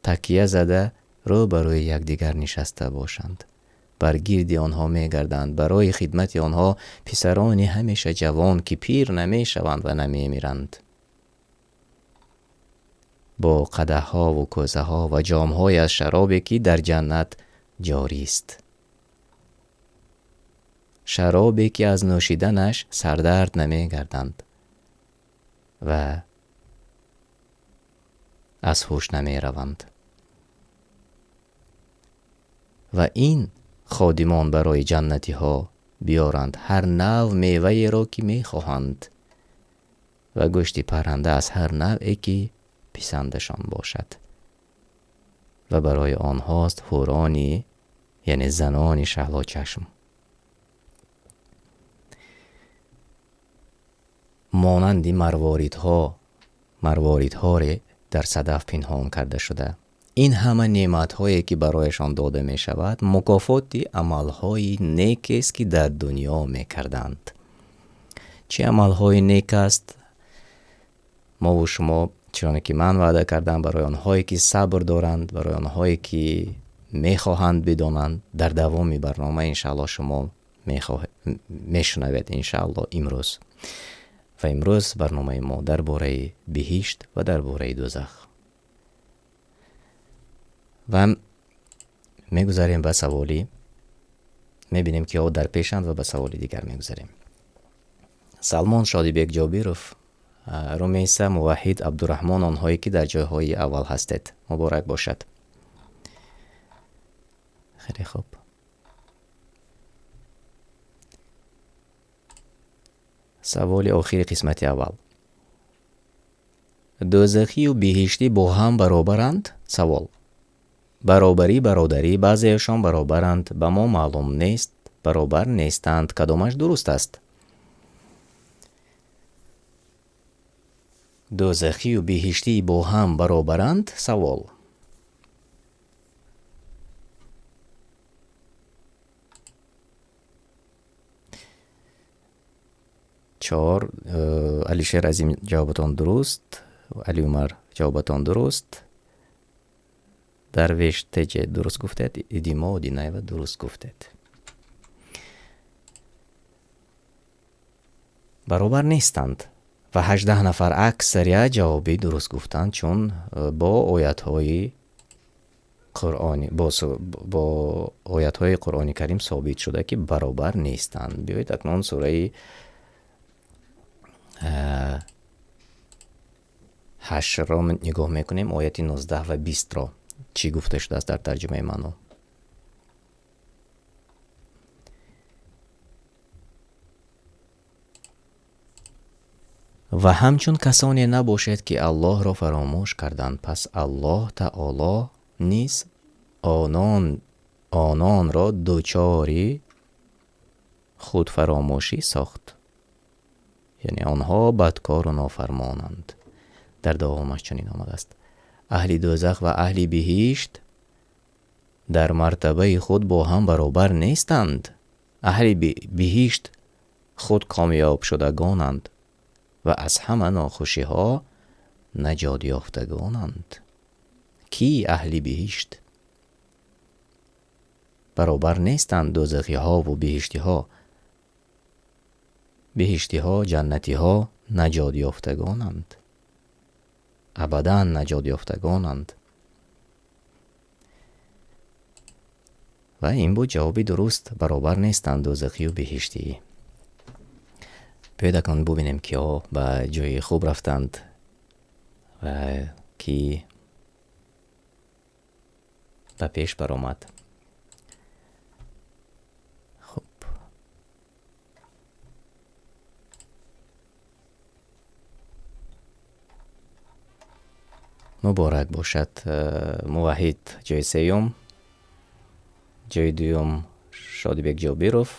такя зада рӯ ба рӯи якдигар нишаста бошанд. Бар гирди онҳо мегарданд барои хидмати онҳо писарони ҳамеша ҷавон, ки пир намешаванд ва намемиранд, бо қадаҳҳову кӯзаҳо ва ҷомҳое аз шаробе, ки дар ҷаннат ҷорист, шаробе, ки аз нӯшиданаш сардард намегарданд ва аз ҳуш намераванд. Ва ин ходимон барои ҷаннатиҳо биёранд ҳар нав меваеро, ки мехоҳанд, ва гӯшти парранда аз ҳар навъе, ки писандашон бошад. Ва барои онҳост ҳурони, яъне занони шаҳлочашм, монанди марворидҳоре дар садаф пинҳон карда шуда. Ин ҳама неъматҳое, ки барояшон дода мешавад, мукофоти амалҳои некест, ки дар дунё мекарданд. Чӣ амалҳои нек аст? Мову шумо, чуноне ки ман ваъда кардам, барои онҳое, ки сабр доранд, барои онҳое, ки мехоҳанд бидонанд, дар давоми барнома иншааллоҳ шумо мешунавед иншааллоҳ имрӯз. Ва имрӯз барномаи мо дар бораи биҳишт ва дар бораи дӯзах. Ва мегузарем ба саволи, мебинем, ки ҳо дар пешанд, ва ба саволи дигар мегузарем. Салмон Шодибек Ҷобиров, Румейса, Муваҳид, Абдураҳмон, онҳое, ки дар ҷойҳои аввал ҳастед, муборак бошад. Хеле хуб. Саволи охири қисмати аввал. Дӯзахию биҳиштӣ бо ҳам баробаранд? Савол. Баробарӣ, бародарӣ, баъзеашон баробаранд, ба мо маълум нест, баробар нестанд. Кадомаш дуруст аст? Дӯзахию биҳиштӣ бо ҳам баробаранд? Савол. Чор. Алишер Азим, ҷавобатон дуруст. Али Умар, ҷавобатон дуруст. Дарвеш Теҷе дуруст гуфтед. Идимо Одинаева дуруст гуфтед. Баробар нестанд ва 18 нафар аксарият ҷавоби дуруст гуфтанд, чун бо оятҳои Қуръони, бо оятҳои Қуръони Карим собит шуда, ки баробар нестанд. Биёед акнун сураи 8-ро нигоҳ мекунем, ояти 19 ва 20-ро. Чӣ гуфта шудааст дар тарҷумаи маъно? Ва ҳамчун касоне набошед, ки Аллоҳро фаромӯш карданд, пас Аллоҳ Таоло низ ононро дучори худфаромӯшӣ сохт. Яъне онҳо бадкору нофармонанд. Дар давомаш чунин омадааст: аҳли дӯзах ва аҳли биҳишт дар мартабаи худ бо ҳам баробар нестанд. Аҳли биҳишт худ комёбшудагонанд ва аз ҳама нохушиҳо наҷот ёфтагонанд. Ки аҳли биҳишт? Баробар нестанд дӯзахиҳову биҳиштиҳо. Биҳиштиҳо, ҷаннатиҳо наҷот ёфтагонанд, абадан наҷот ёфтагонанд. Ва ин буд ҷавоби дуруст. Баробар нестанд дӯзахию биҳиштӣ. Биёед акнун бубинем, киҳо ба ҷои хуб рафтанд ва ки ба пеш баромад. Хуб, муборак бошад. Муваҳид ҷои сеюм, ҷои дуюм Шодибек Ҷобиров,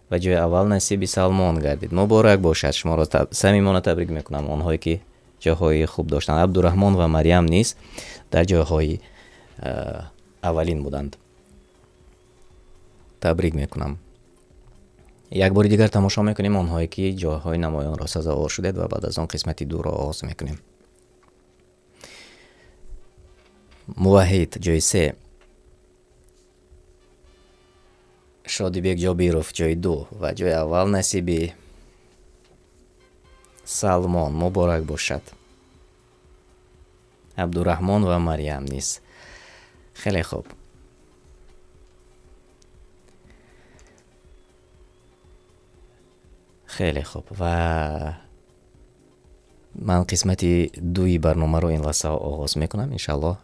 Ва ҷои аввал насиби Салмон гардид. Муборак бошад, шуморо самимона табрик мекунам, онҳое ки ҷойҳои хуб доштанд. Абдураҳмон ва Марьям низ дар ҷойҳои аввалин буданд. Табрик мекунам. Як бори дигар тамошо мекунем онҳое ки ҷойҳои намоёнро сазовор шудед ва баъд аз он қисмати дуро оғоз мекунем. Муваҳид ҷои се, Шодибек Ҷобиров ҷои ду ва ҷои аввал насиби Салмон. Муборак бошад. Абдураҳмон ва Марьям низ. Хеле хуб. Хеле хуб, ва ман қисмати дуи барномаро ин лаҳза оғоз мекунам. Иншааллоҳ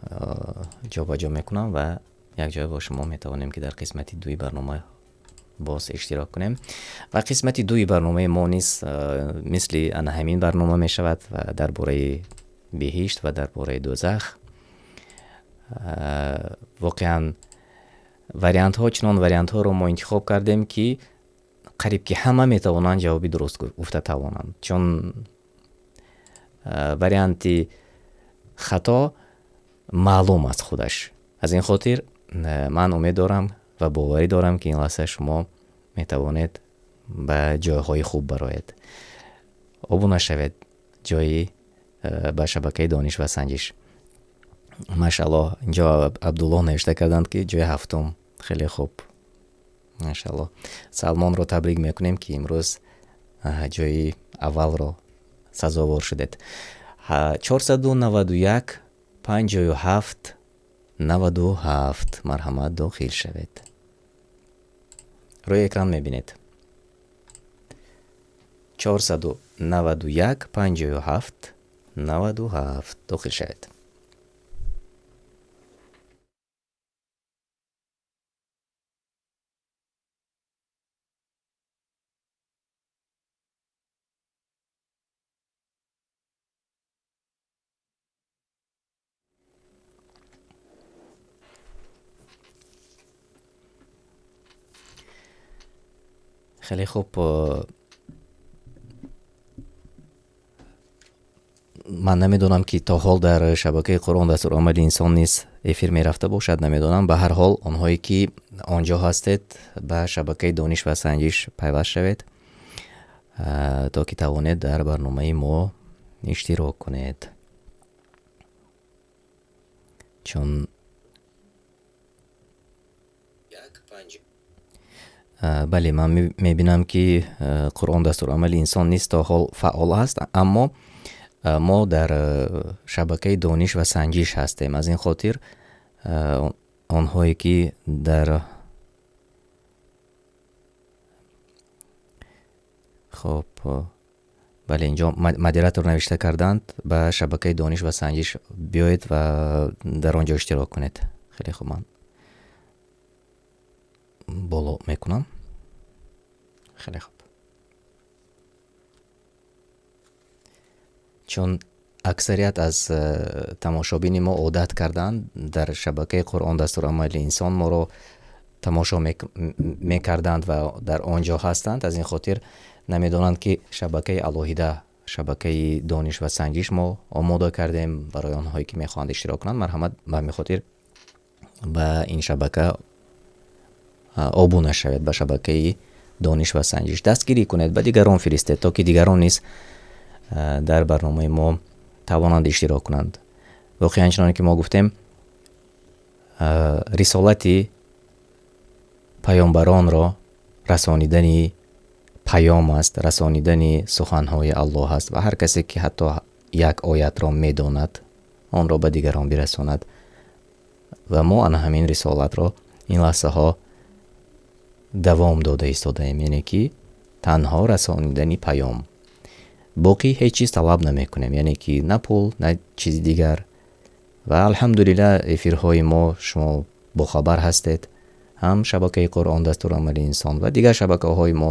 ҷобаҷо мекунам ва якҷоя бо шумо метавонем ки дар қисмати дуи барнома боз иштирок кунем. Ва қисмати дуи барномаи мо низ мисли ана ҳамин барнома мешавад ва дар бораи биҳишт ва дар бораи дӯзах. Воқеан вариантҳо, чунон вариантҳоро мо интихоб кардем, ки қариб ки ҳама метавонанд ҷавоби дуруст гуфта тавонанд, чун варианти хато маълум аст худаш. Аз ин хотир ман умед дорам ва боварӣ дорам, ки ин лаҳза шумо метавонед ба ҷойҳои хуб бароед. Обуна шавед ҷои ба шабакаи Дониш ва Санҷиш. Машааллоҳ, инҷо Абдуллоҳ навишта карданд, ки ҷои ҳафтум. Хеле хуб, машааллоҳ. Салмонро табрик мекунем, ки имрӯз ҷои аввалро сазовор шудед. 491 57 97, марҳамат, дохил шавед. Рӯи экран мебинед: 491 57 97, дохил шавед. Хеле хуб, ман намедонам, ки то ҳол дар шабакаи Қуръон дастуромади инсон низ эфир мерафта бошад, намедонам. Ба ҳар ҳол, онҳое ки он ҷо ҳастед, ба шабакаи Дониш ва Санҷиш пайваст шавед, то ки тавонед дар барномаи мо иштирок кунед, чун бале, ман мебинам, ки Қуръон дастурамали инсон низ то ҳол фаъол аст, аммо мо дар шабакаи Дониш ва Санҷиш ҳастем. Аз ин хотир онҳое ки дар, хоб, бале, инҷо модератор навишта карданд: ба шабакаи Дониш ва Санҷиш биёед ва дар он ҷо иштирок кунед. Хеле хуб, ман боло мекунам. Хеле хуб, чун аксарият аз тамошобини мо одат карданд, дар шабакаи Қуръон дастурамали инсон моро тамошо мекарданд ва дар он ҷо ҳастанд. Аз ин хотир намедонанд, ки шабакаи алоҳида, шабакаи Дониш ва Санҷиш мо омода кардем барои онҳое ки мехоҳанд иштирок кунанд. Марҳамат, ба ҳамин хотир ба ин шабака обуна шавед, ба шабакаи Дониш ва Санҷиш дастгирӣ кунед, ба дигарон фиристед, то ки дигарон низ дар барномаи мо тавонанд иштирок кунанд. Воқеан, чуноне ки мо гуфтем, рисолати паёмбаронро расонидани паём аст, расонидани суханҳои Аллоҳ аст ва ҳар касе ки ҳатто як оятро медонад, онро ба дигарон бирасонад. Ва мо ана ҳамин рисолатро ин лаҳзаҳо давом дода истодаем, яъне ки танҳо расонидани паём, боқӣ ҳеҷ чиз талаб намекунем, яъне ки на пул, на чизи дигар. Ва алҳамдулилла, эфирҳои мо, шумо бохабар ҳастед, ҳам шабакаи Қуръон дастурамали инсон ва дигар шабакаҳои мо,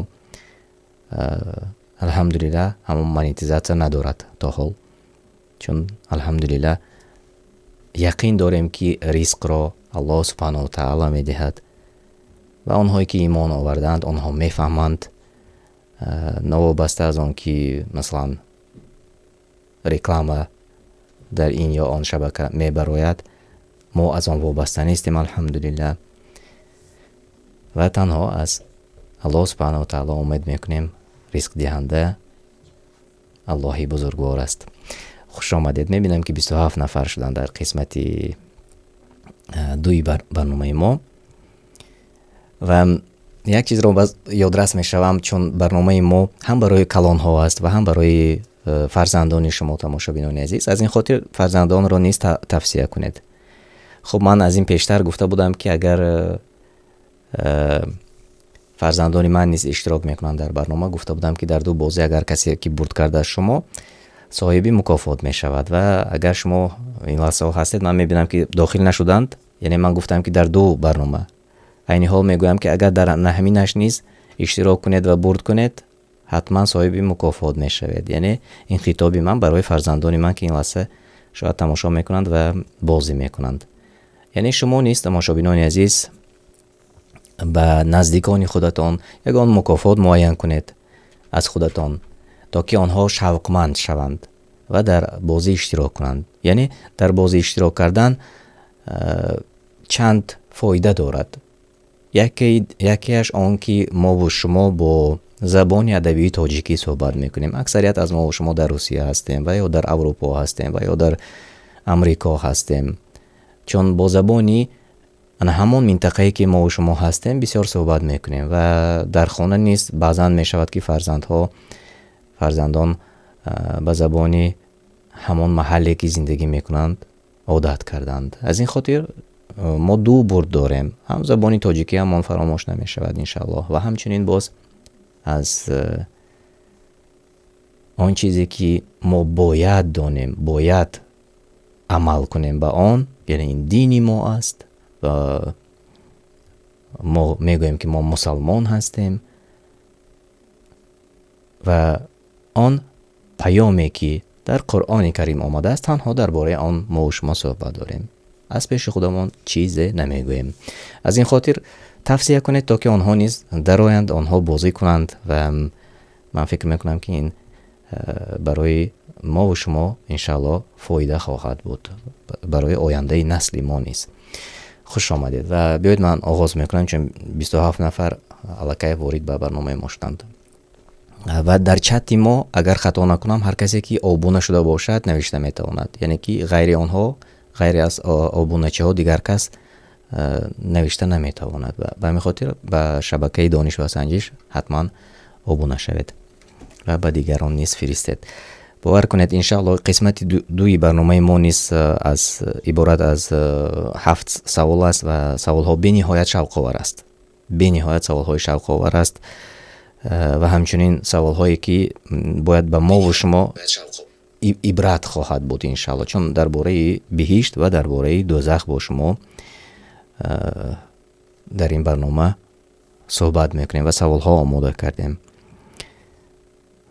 алҳамдулилла, ҳамон монетизатсия надорад то ҳол, чун алҳамдулилла яқин дорем, ки ризқро Аллоҳ субҳанаҳу таала медиҳад. Ва онҳое ки имон овардаанд, онҳо мефаҳманд, новобаста аз он ки масалан реклама дар ин ё он шабака мебарояд, мо аз он вобаста нестем, алҳамдулиллаҳ. Ва танҳо аз Аллоҳ субҳанаҳу ва таъоло умед мекунем, ризқдиҳанда Аллоҳи бузургвор аст. Хуш омадед. Мебинам ки 27 нафар шуданд дар қисмати дуи барномаи мо. Ва як чизро баз ёдрас мешавам, чун барномаи мо ҳам барои калонҳо аст ва ҳам барои фарзандони шумо, тамошобинони азиз. Аз ин хотир фарзандонро низ тавсия кунед. Хуб, ман аз ин пештар гуфта будам, ки агар фарзандони ман низ иштирок мекунанд дар барнома, гуфта будам, ки дар ду бозӣ агар касе ки бурд карда аз шумо, соҳиби мукофот мешавад. Ва агар шумо ин лаҳзаҳо ҳастед, ман мебинам, ки дохил нашуданд, яъне ман гуфтам, ки дар ду барнома. Айни ҳол мегӯям, ки агар дар ҳаминаш низ иштирок кунед ва бурд кунед, ҳатман соҳиби мукофот мешавед. Яъне ин хитоби ман барои фарзандони ман, ки ин лаҳза шояд тамошо мекунанд ва бозӣ мекунанд. Яъне шумо низ, тамошобинони азиз, ба наздикони худатон ягон мукофот муайян кунед аз худатон, то ки онҳо шавқманд шаванд ва дар бозӣ иштирок кунанд. Яъне дар бозӣ иштирок кардан чанд фоида дорад. Якеаш он ки мову шумо бо забони адабии тоҷикӣ суҳбат мекунем. Аксарият аз мову шумо дар Русия ҳастем ва ё дар Аврупо ҳастем ва ё дар Амрико ҳастем. Чун бо забони ана ҳамон минтақае ки мову шумо ҳастем бисёр суҳбат мекунем ва дар хона низ баъзан мешавад, ки фарзандон ба забони ҳамон маҳалле ки зиндагӣ мекунанд одат карданд. Аз ин хотир мо ду бурд дорем. Ҳам забони тоҷикӣ ҳамон фаромӯш намешавад, иншааллоҳ, ва ҳамчунин боз аз он чизе ки мо бояд донем, бояд амал кунем ба он, яъне ин дини мо аст ва мо мегӯем, ки мо мусалмон ҳастем ва он паёме ки дар Қуръони Карим омадааст, танҳо дар бораи он мо шумо суҳбат дорем. Аз пеши худамон чизе намегӯем. Аз ин хотир тавсия кунед, то ки онҳо низ дароянд, онҳо бозӣ кунанд ва ман фикр мекунам, ки ин барои мову шумо иншааллоҳ фоида хоҳад буд, барои ояндаи насли мо низ. Хуш омадед ва биёед ман оғоз мекунам, чун 27 нафар аллакай ворид ба барномаи мо шуданд. Ва дар чати мо, агар хато накунам, ҳар касе ки обуна шуда бошад, навишта метавонад. Яъне ки ғайри онҳо, ғайри аз обуначиҳо дигар кас навишта наметавонад. Ва ба ҳамин хотир ба шабакаи Дониш ва Санҷиш ҳатман обуна шавед ва ба дигарон низ фиристед. Бовар кунед, иншааллоҳ қисмати дуи барномаи мо низ аз иборат аз 7 савол аст ва саволҳо бениҳоят шавқовар аст. Бениҳоят саволҳои шавқовар аст ва ҳамчунин саволҳое ки бояд ба мову шумо ибрат хоҳад буд, иншааллоҳ, чун дар бораи биҳишт ва дар бораи дӯзах бо шумо дар ин барнома суҳбат мекунем ва саволҳо омода кардем.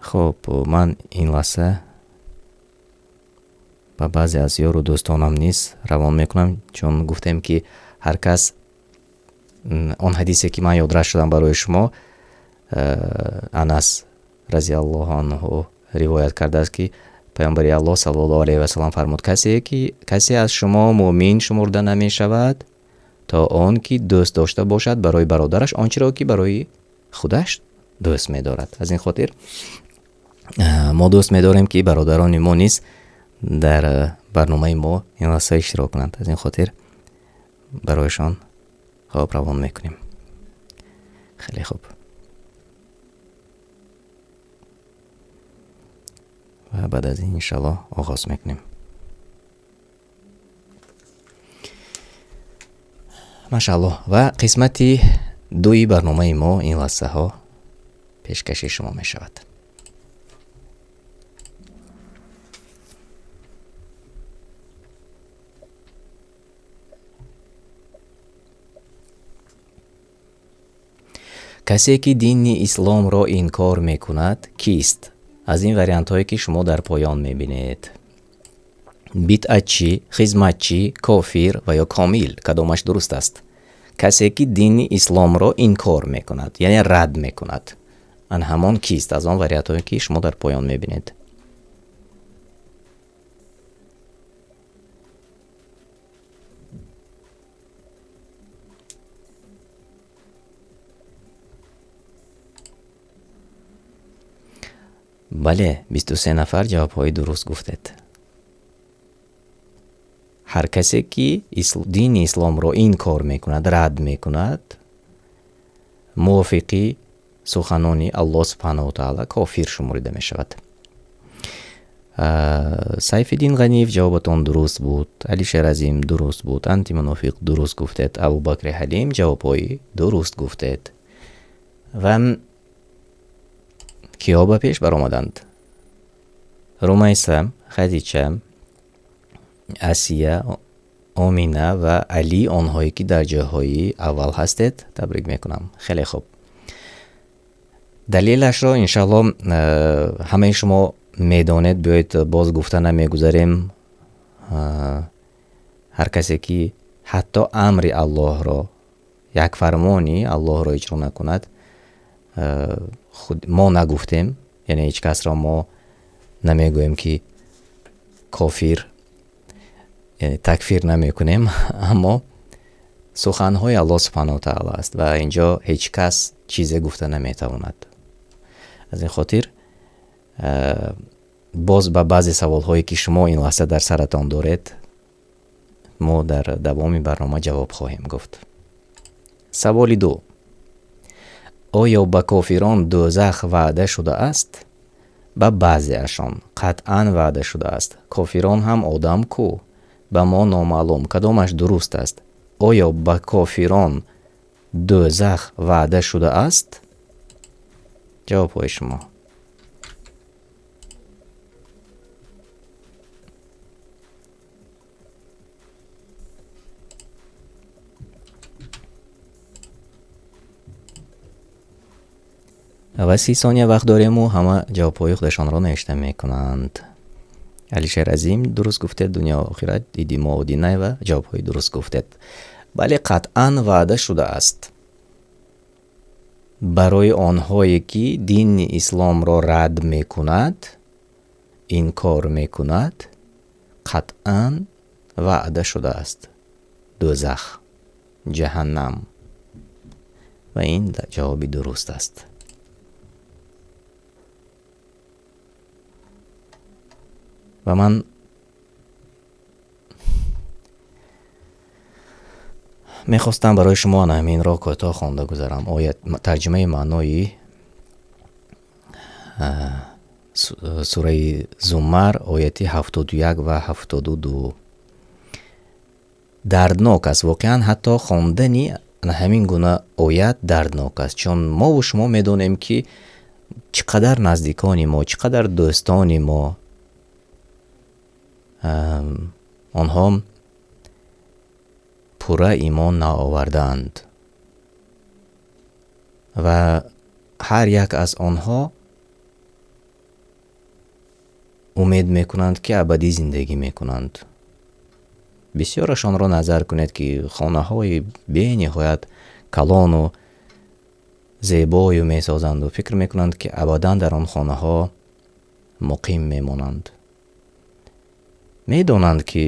Хуб, ман ин лаҳза ба баъзе аз ёру дӯстонам низ равон мекунам, чун гуфтем, ки ҳар кас он ҳадисе ки ман ёдрас шудам барои шумо, Анас разиаллоҳу анҳу ривоят кардааст, ки паёмбари Аллоҳ саллаллоҳу алайҳи васаллам фармуд: касе аз шумо мӯмин шумурда намешавад, то он ки дӯст дошта бошад барои бародараш он чиро ки барои худаш дӯст медорад. Аз ин хотир мо дӯст медорем, ки бародарони мо низ дар барномаи мо ин лаҳза иштирок кунанд. Аз ин хотир барояшон хоб равон мекунем. Хеле хуб. Ва баъд аз ин иншаллоҳ оғоз мекунем. Машааллоҳ, ва қисмати дуи барномаи мо ин лаҳзаҳо пешкаши шумо мешавад. Касе ки дини исломро инкор мекунад кист? Аз ин вариантҳое ки шумо дар поён мебинед: бидъатчӣ, хизматчӣ, кофир ва ё комил, кадомаш дуруст аст? Касе ки дини исломро инкор мекунад, яъне рад мекунад. Ан ҳамон кист аз он вариантҳое ки шумо дар поён мебинед? Бале, 23 нафар ҷавобҳои дуруст гуфтед. Ҳар касе ки дини исломро инкор мекунад, рад мекунад, мувофиқи суханони Аллоҳ субҳанаҳу ва таъала кофир шуморида мешавад. Сайфиддин Ғаниев, ҷавобатон дуруст буд. Алишер Азим дуруст буд. Антимунофиқ дуруст гуфтед. Абубакри Ҳалим ҷавобҳои дуруст гуфтед. Ва киҳо ба пеш баромаданд? Румайса, Хадича, Асия, Омина ва Али, онҳое ки дар ҷойҳои аввал ҳастед, табрик мекунам. Хеле хуб. Далелашро иншаалло ҳамаи шумо медонед, биёед боз гуфта намегузарем. Ҳар касе ки ҳатто амри Аллоҳро, як фармони Аллоҳро иҷро накунад, худ мо нагуфтем, яъне ҳеҷ касро мо намегӯем ки кофир, яъне такфир намекунем, аммо суханҳои Аллоҳ субҳанаҳу ва таъала аст ва инҷо ҳеҷ кас чизе гуфта наметавонад. Аз ин хотир боз ба баъзе саволҳое ки шумо ин лаҳза дар саратон доред, мо дар давоми барнома ҷавоб хоҳем гуфт. Саволи 2. Оё ба кофирон дӯзах ваъда шудааст? Ба баъзеашон қатъан ваъда шудааст. Кофирон ҳам одам ку? Ба мо номаълум кадомаш дуруст аст. Оё ба кофирон дӯзах ваъда шудааст? Ҷавобҳои шумо. Ва 30 сония вақт дорему ҳама ҷавобҳои худашонро навишта мекунанд. Алишер Азим дуруст гуфтед, дунё охират, Идимо Одинаева ҷавобҳои дуруст гуфтед. Бале, қатъан ваъда шудааст. Барои онҳое ки дини исломро рад мекунад, инкор мекунад, қатъан ваъда шудааст. Дӯзах, ҷаҳаннам. Ва ин ҷавоби дуруст аст. Ва ман мехостам барои шумо ана ҳаминро кӯтоҳ хонда гузарам. Оят тарҷумаи маънои сураи Зумар, ояти 71 ва 72. Дарднок аст воқеан, ҳатто хондани ана ҳамин гуна оят дарднок аст, чун мову шумо медонем ки чӣ қадар наздикони мо, чӣ қадар дӯстони мо, онҳо пурра имон наовардаанд ва ҳар як аз онҳо умед мекунанд ки абадӣ зиндагӣ мекунанд. Бисёрашонро назар кунед ки хонаҳои бениҳоят калону зебою месозанду фикр мекунанд ки абадан дар он хонаҳо муқим мемонанд. Медонанд ки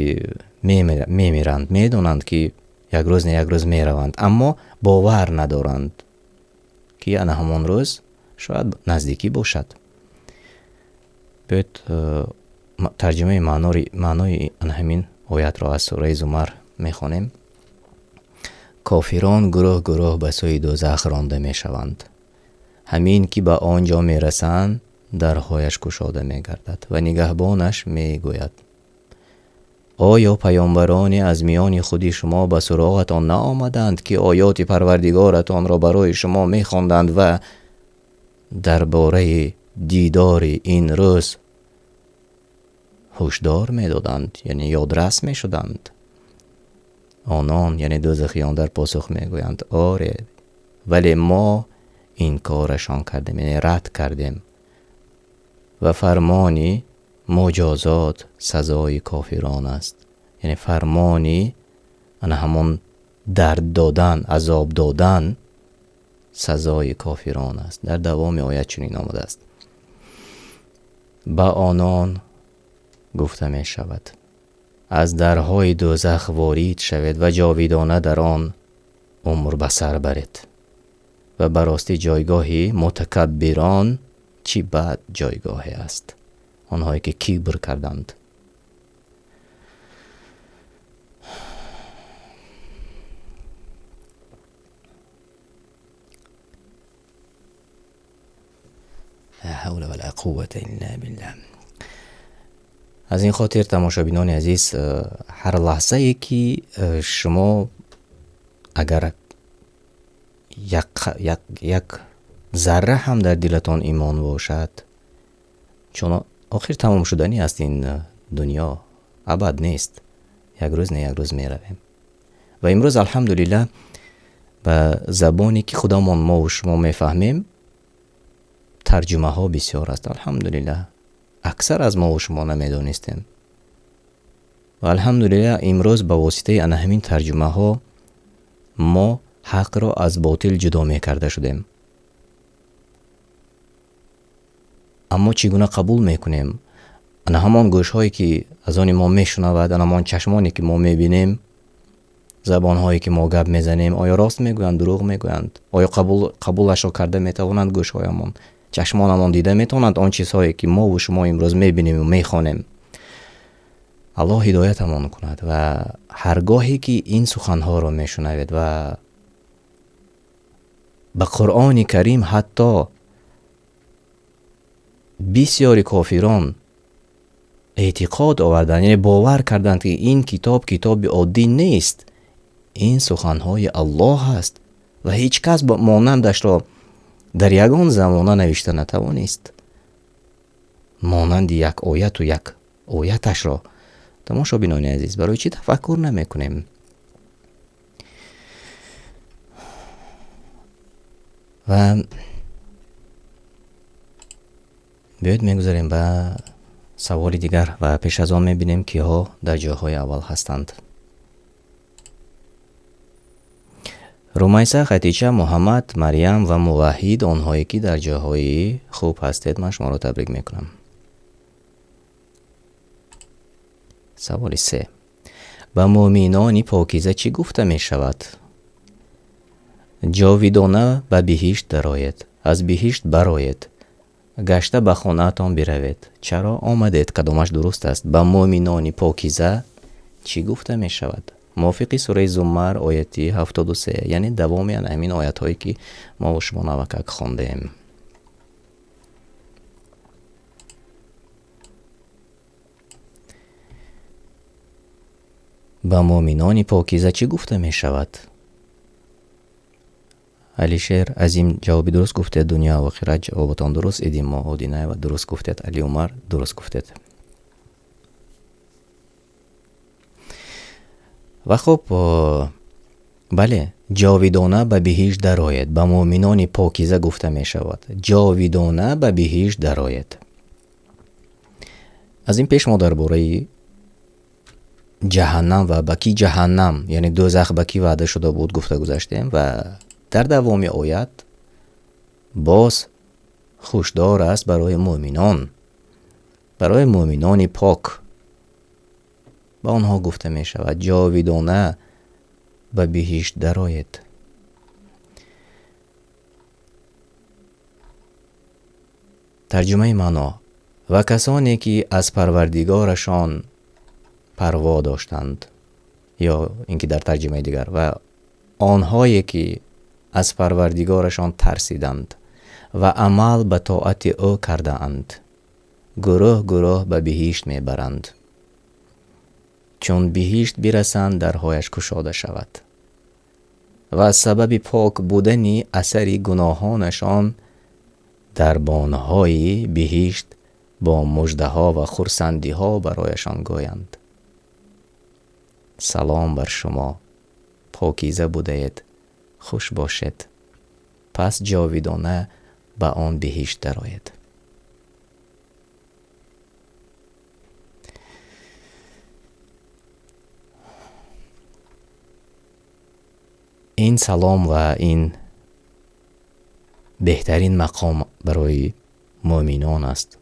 мемиранд, медонанд ки як рӯз не як рӯз мераванд, аммо бовар надоранд ки ана ҳамон рӯз шояд наздикӣ бошад. Биёед тарҷумаи маънои ана ҳамин оятро аз сураи Зумар мехонем. Кофирон гурӯҳ гурӯҳ ба сӯи дӯзах ронда мешаванд. Ҳамин ки ба он ҷо мерасанд, дарҳояш кушода мегардад ва нигаҳбонаш мегӯяд: оё паёмбароне аз миёни худи шумо ба суроғатон наомаданд ки оёти парвардигоратонро барои шумо мехонданд ва дар бораи дидори ин рӯз ҳушдор медоданд, яъне ёдрас мешуданд? Онон, яъне дӯзахиён, дар посух мегӯянд: оре, вале мо инкорашон кардем, яъне рад кардем ва фармони муҷозот сазои кофирон аст. Яъне фармони ана ҳамон Дард додан, азоб додан сазои кофирон аст. Дар давоми оят чунин омадааст: ба онон гуфта мешавад: аз дарҳои дӯзах ворид шавед ва ҷовидона дар он умр ба сар баред. Ва ба ростӣ ҷойгоҳи мутакаббирон чӣ бад ҷойгоҳе аст. Онҳое ки кибр карданд. Ла ҳавла ва ла қуввата илла биллаҳ. Аз ин хотир тамошобинони азиз, ҳар лаҳзае ки шумо агар як зарра ҳам дар дилатон имон бошад, чун охир тамом шудани аст ин дунё, абад нест, як рӯз не як рӯз меравем. Ва имрӯз алҳамдулиллаҳ ба забоне ки худамон мо ва шумо мефаҳмем тарҷумаҳо бисёр аст. Алҳамдулиллаҳ аксар аз мо ва шумо намедонистем. Ва алҳамдулиллаҳ имрӯз ба воситаи ана ҳамин тарҷумаҳо мо ҳақро аз ботил ҷудо мекарда шудем. Аммо чӣ гуна қабул мекунем? Ана ҳамон гӯшҳое ки аз они мо мешунавад, ана ҳамон чашмоне ки мо мебинем, забонҳое ки мо гап мезанем, оё рост мегӯянд, дурӯғ мегӯянд? Оё қабулашро карда метавонанд гӯшҳоямон? Чашмонамон дида метавонанд он чизҳое ки мо ва шумо имрӯз мебинем ва мехонем? Аллоҳ ҳидоятамон кунад ва ҳар гоҳе ки ин суханҳоро мешунавед ва ба Қуръони Карим ҳатто бисёри кофирон эътиқод оварданд, яъне бовар карданд ки ин китоб китоби оддӣ нест, ин суханҳои Аллоҳ аст ва ҳеҷ кас монандашро дар ягон замона навишта натавонист. Монанди як ояту як ояташро. Тамошобинони азиз, барои чӣ тафаккур намекунем? Ва биёед мегузарем ба саволи дигар ва пеш аз он мебинем киҳо дар ҷойҳои аввал ҳастанд. Румайса, Хатича, Муҳаммад, Марьям ва Муваҳид, онҳое ки дар ҷойҳои хуб ҳастед, ман шуморо табрик мекунам. Саволи се. Ба муъминони покиза чӣ гуфта мешавад? Ҷовидона ба биҳишт дароед, аз биҳишт бароед, гашта ба хонаатон биравед. Чаро омадед? Кадомаш дуруст аст? Ба муъминони покиза чӣ гуфта мешавад? Мувофиқи сураи Зумар ояти 73, яъне давоми ана ҳамин оятҳое ки мо ва шумо навакак хондем. Ба муъминони покиза чӣ гуфта мешавад? Алишер Азим ҷавоби дуруст гуфтед, дунё ва охират ҷавобатон дуруст, Идимо Одинаева дуруст гуфтед, Али Умар дуруст гуфтед. Ва хуб, бале, ҷовидона ба биҳишт дароед, ба муъминони покиза гуфта мешавад. Ҷовидона ба биҳишт дароед. Аз ин пеш мо дар бораи ҷаҳаннам ва ба ки ҷаҳаннам, яъне дӯзах ба ки ваъда шуда буд гуфта гузаштем ва дар давоми оят боз хушдор аст барои муъминон, барои муъминони пок. Ба онҳо гуфта мешавад ҷовидона ба биҳишт дароед. Тарҷумаи маъно: ва касоне ки аз парвардигорашон парво доштанд, ё ин ки дар тарҷумаи дигар ва онҳое ки аз парвардигорашон тарсиданд ва амал ба тоати ӯ кардаанд, гурӯҳ гурӯҳ ба биҳишт мебаранд. Чун биҳишт бирасанд, дарҳояш кушода шавад ва аз сабаби пок будани асари гуноҳонашон дарбонҳои биҳишт бо муждаҳо ва хурсандиҳо барояшон гӯянд: салом бар шумо, покиза будаед, хуш бошед, пас ҷовидона ба он биҳишт дароед. Ин салом ва ин беҳтарин мақом барои муъминон аст.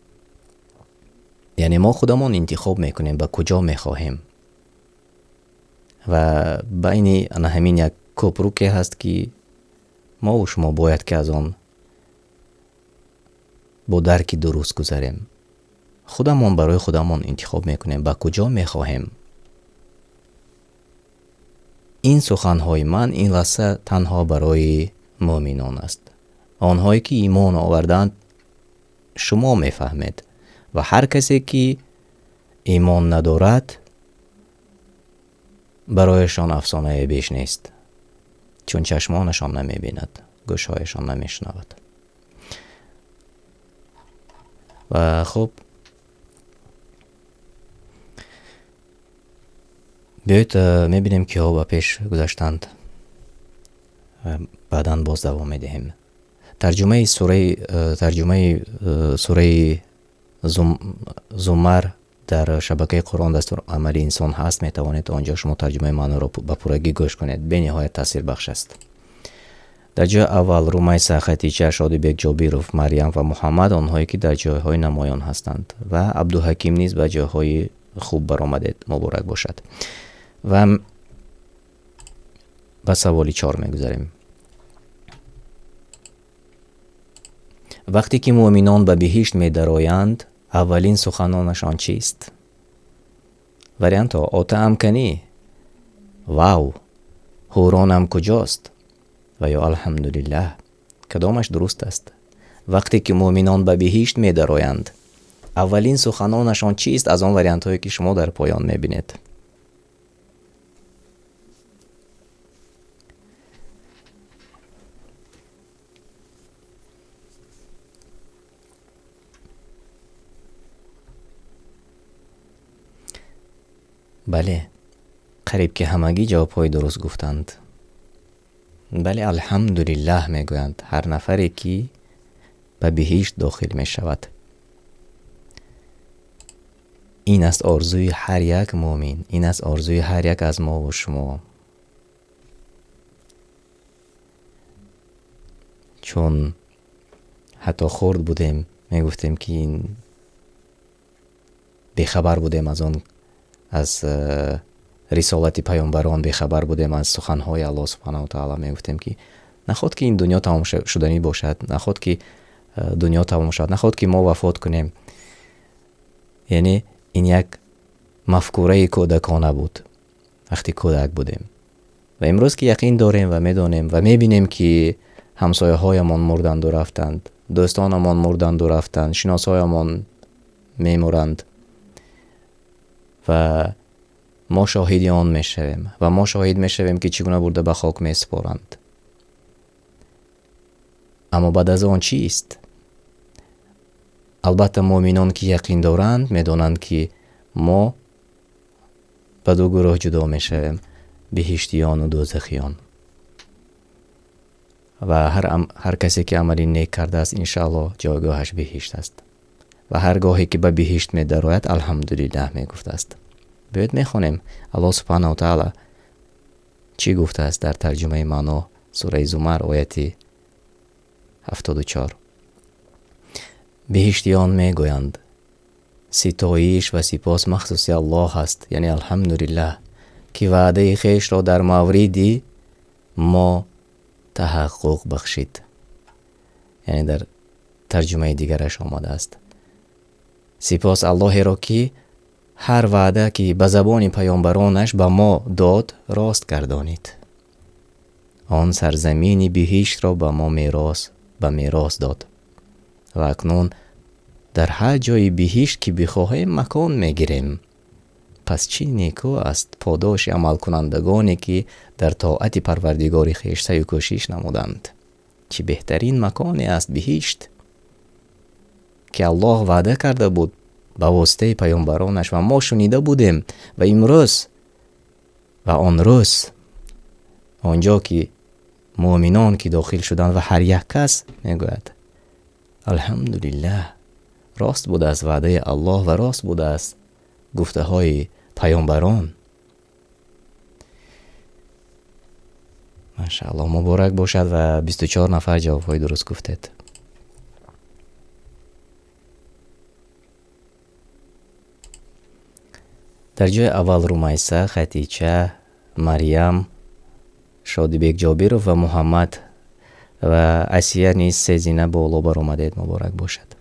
Яъне мо худамон интихоб мекунем ба куҷо мехоҳем. Ва байни ана ҳамин як кӯпруке ҳаст, ки мо шумо бояд ки аз он бо дарки дуруст гузарем. Худамон барои худамон интихоб мекунем ба куҷо мехоҳем. Ин суханҳои ман ин лаҳза танҳо барои муъминон аст. Онҳое ки имон оварданд, шумо мефаҳмед, ва ҳар касе ки имон надорад, барояшон афсонае беш нест, чун чашмонашон намебинад, гӯшҳояшон намешунавад. Ва хуб, биёед мебинем киҳо ба пеш гузаштанд, баъдан боз давом медиҳем. Тарҷумаи сураи Зумар дар шабакаи Қуръон дастурамали инсон ҳаст. Метавонед онҷо шумо тарҷумаи маъноро ба пуррагӣ гӯш кунед. Бениҳоят таъсирбахш аст. Дар ҷои аввал Румайса, Хатича, Шодибек Ҷобиров, Марьям ва Муҳаммад, онҳое ки дар ҷойҳои намоён ҳастанд, ва Абдуҳаким низ ба ҷойҳои хуб баромадед. Муборак бошад. Ва ба саволи 4 мегузарем. Вақте ки муъминон ба биҳишт медароянд, аввалин суханонашон чист? Вариантҳо: отаам канӣ, вав, ҳуронам куҷост ва ё алҳамдулиллаҳ. Кадомаш дуруст аст? Вақте ки муъминон ба биҳишт медароянд, аввалин суханонашон чист аз он вариантҳое ки шумо дар поён мебинед? Бале, қариб ки ҳамагӣ ҷавобҳои дуруст гуфтанд. Бале, алҳамдулиллаҳ мегӯянд ҳар нафаре ки ба биҳишт дохил мешавад. Ин аст орзуи ҳар як муъмин, ин аст орзуи ҳар як аз мо ва шумо. Чун ҳатто хурд будем, мегуфтем ки ин бехабар будем аз он, аз рисолати паёмбарон бехабар будем, аз суханҳои Аллоҳ субҳанаҳу ва таъоло. Мегуфтем ки наход ки ин дунё тамом шуданӣ бошад, наход ки дунё тамом шавад, наход ки мо вафот кунем. Яъне ин як мафкураи кӯдакона буд вақте кӯдак будем. Ва имрӯз ки яқин дорем ва медонем ва мебинем ки ҳамсояҳоямон мурданду рафтанд, дӯстонамон мурданду рафтанд, шиносҳоямон мемуранд ва мо шоҳиди он мешавем ва мо шоҳид мешавем ки чӣ гуна бурда ба хок месупоранд. Аммо баъд аз он чист? Албатта муъминон ки яқин доранд, медонанд ки мо ба ду гурӯҳ ҷудо мешавем: биҳиштиёну дӯзахиён. Ва ҳар касе ки амали нек кардааст, иншааллоҳ ҷойгоҳаш биҳишт аст. Ва ҳар гоҳе ки ба биҳишт медарояд, алҳамдулиллаҳ мегуфтааст. Биёед мехонем Аллоҳ субҳанаҳу ва таъоло чӣ гуфтааст дар тарҷумаи маъно сураи Зумар ояти 74. Биҳиштиён мегӯянд: ситоиш ва сипос махсуси Аллоҳ аст, яъне алҳамдулиллаҳ, ки ваъдаи хешро дар мавриди мо таҳаққуқ бахшид. Яъне дар тарҷумаи дигараш омадааст: сипос Аллоҳеро ки ҳар ваъда ки ба забони паёмбаронаш ба мо дод, рост гардонид. Он сарзамини биҳиштро ба мо мерос дод. Ва акнун дар ҳар ҷои биҳишт ки бихоҳем макон мегирем. Пас чӣ неку аст подоши амалкунандагоне ки дар тоати парвардигори хеш саъю кӯшиш намуданд. Чӣ беҳтарин маконе аст биҳишт, ки Аллоҳ ваъда карда буд ба воситаи паёмбаронаш ва мо шунида будем ва имрӯз ва он рӯз онҷо ки муъминон ки дохил шуданд ва ҳар як кас мегӯяд: алҳамдулиллаҳ, рост будааст ваъдаи Аллоҳ ва рост будааст гуфтаҳои паёмбарон. Машааллоҳ, муборак бошад ва 24 нафар ҷавобҳои дуруст гуфтед. Дар ҷои аввал Румайса, Хатича, Марьям, Шодибек Ҷобиров ва Муҳаммад ва Асия низ се зина боло баромадед. Муборак бошад.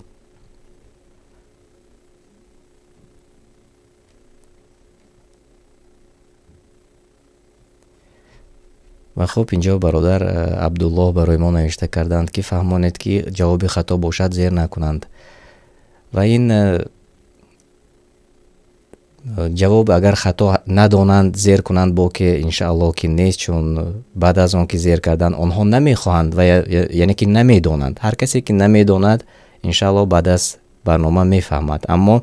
Ва хуб, инҷо бародар Абдуллоҳ барои мо навишта карданд, ки фаҳмонед, ки ҷавоби хато бошад, зер накунанд. Ва ин ҷавоб агар хато надонанд, зер кунанд, бо ки иншааллоҳ ки нест, чун баъд аз он ки зер кардан онҳо намехоҳанд ва яъне ки намедонанд. Ҳар касе ки намедонад, иншааллоҳ баъд аз барнома мефаҳмад. Аммо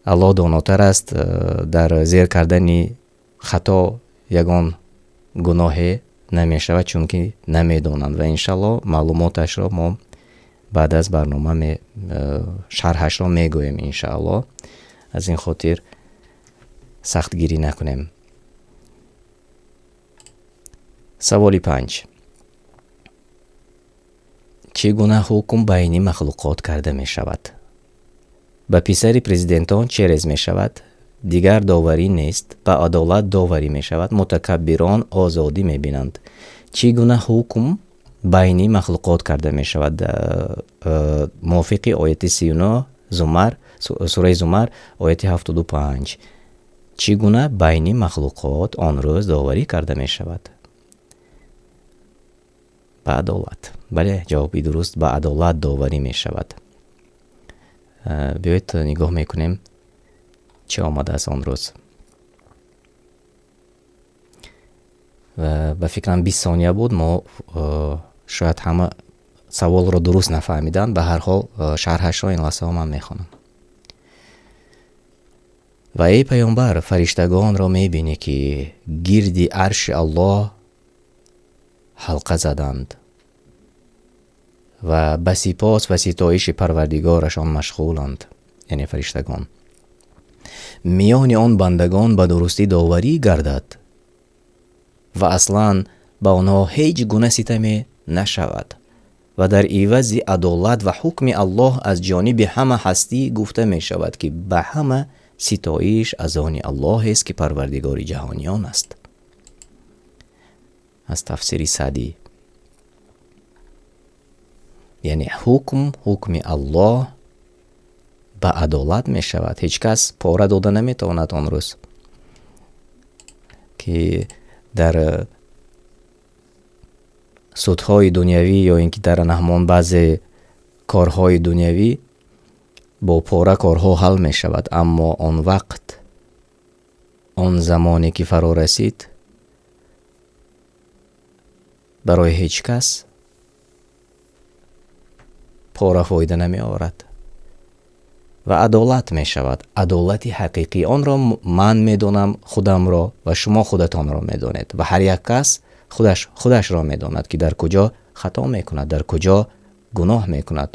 Аллоҳ донотар аст, дар зер кардани хато ягон гуноҳе намешавад, чунки намедонанд ва иншааллоҳ маълумоташро мо баъд аз барнома шарҳашро мегӯем иншааллоҳ. Аз ин хотир сахтгирӣ накунем. Саволи 5. Чӣ гуна ҳукм байни махлуқот карда мешавад? Ба писари президентон через мешавад, дигар доварӣ нест, ба адолат доварӣ мешавад, мутакаббирон озодӣ мебинанд. Чӣ гуна ҳукм байни махлуқот карда мешавад? Мувофиқи ояти 39 Зумар, сураи Зумар, ояти 75. Чӣ гуна байни махлуқот он рӯз доварӣ карда мешавад? Ба адолат. Бале, ҷавоби дуруст, ба адолат доварӣ мешавад. Биёед нигоҳ мекунем, чӣ омадааст он рӯз. Ва ба фикрам 20 сония буд, мо шояд ҳама саволро дуруст нафаҳмиданд, ба ҳар ҳол шарҳашро ин лаҳзаҳо ман мехонам. Ва эй паёмбар, фариштагонро мебинӣ, ки гирди арши Аллоҳ ҳалқа заданд ва ба сипос ва ситоиши парвардигорашон машғуланд, яъне фариштагон. Миёни он бандагон ба дурустӣ доварӣ гардад ва аслан ба онҳо ҳеҷ гуна ситаме нашавад ва дар ивази адолат ва ҳукми Аллоҳ аз ҷониби ҳама ҳастӣ гуфта мешавад, ки ба ҳама ситоиш аз они Аллоҳест, ки парвардигори ҷаҳониён аст. Аз тафсири Саъдӣ. Яъне ҳукм, ҳукми Аллоҳ ба адолат мешавад. Ҳеҷ кас пора дода наметавонад он рӯз, ки дар судҳои дунявӣ ё ин ки дар ҳамон баъзе корҳои дунявӣ бо пора корҳо ҳал мешавад, аммо он вақт, он замоне ки фаро расид, барои ҳеҷ кас пора фоида намеорад ва адолат мешавад. Адолати ҳақиқӣ, онро ман медонам худамро ва шумо худатонро медонед ва ҳар як кас худашро медонад, ки дар куҷо хато мекунад, дар куҷо гуноҳ мекунад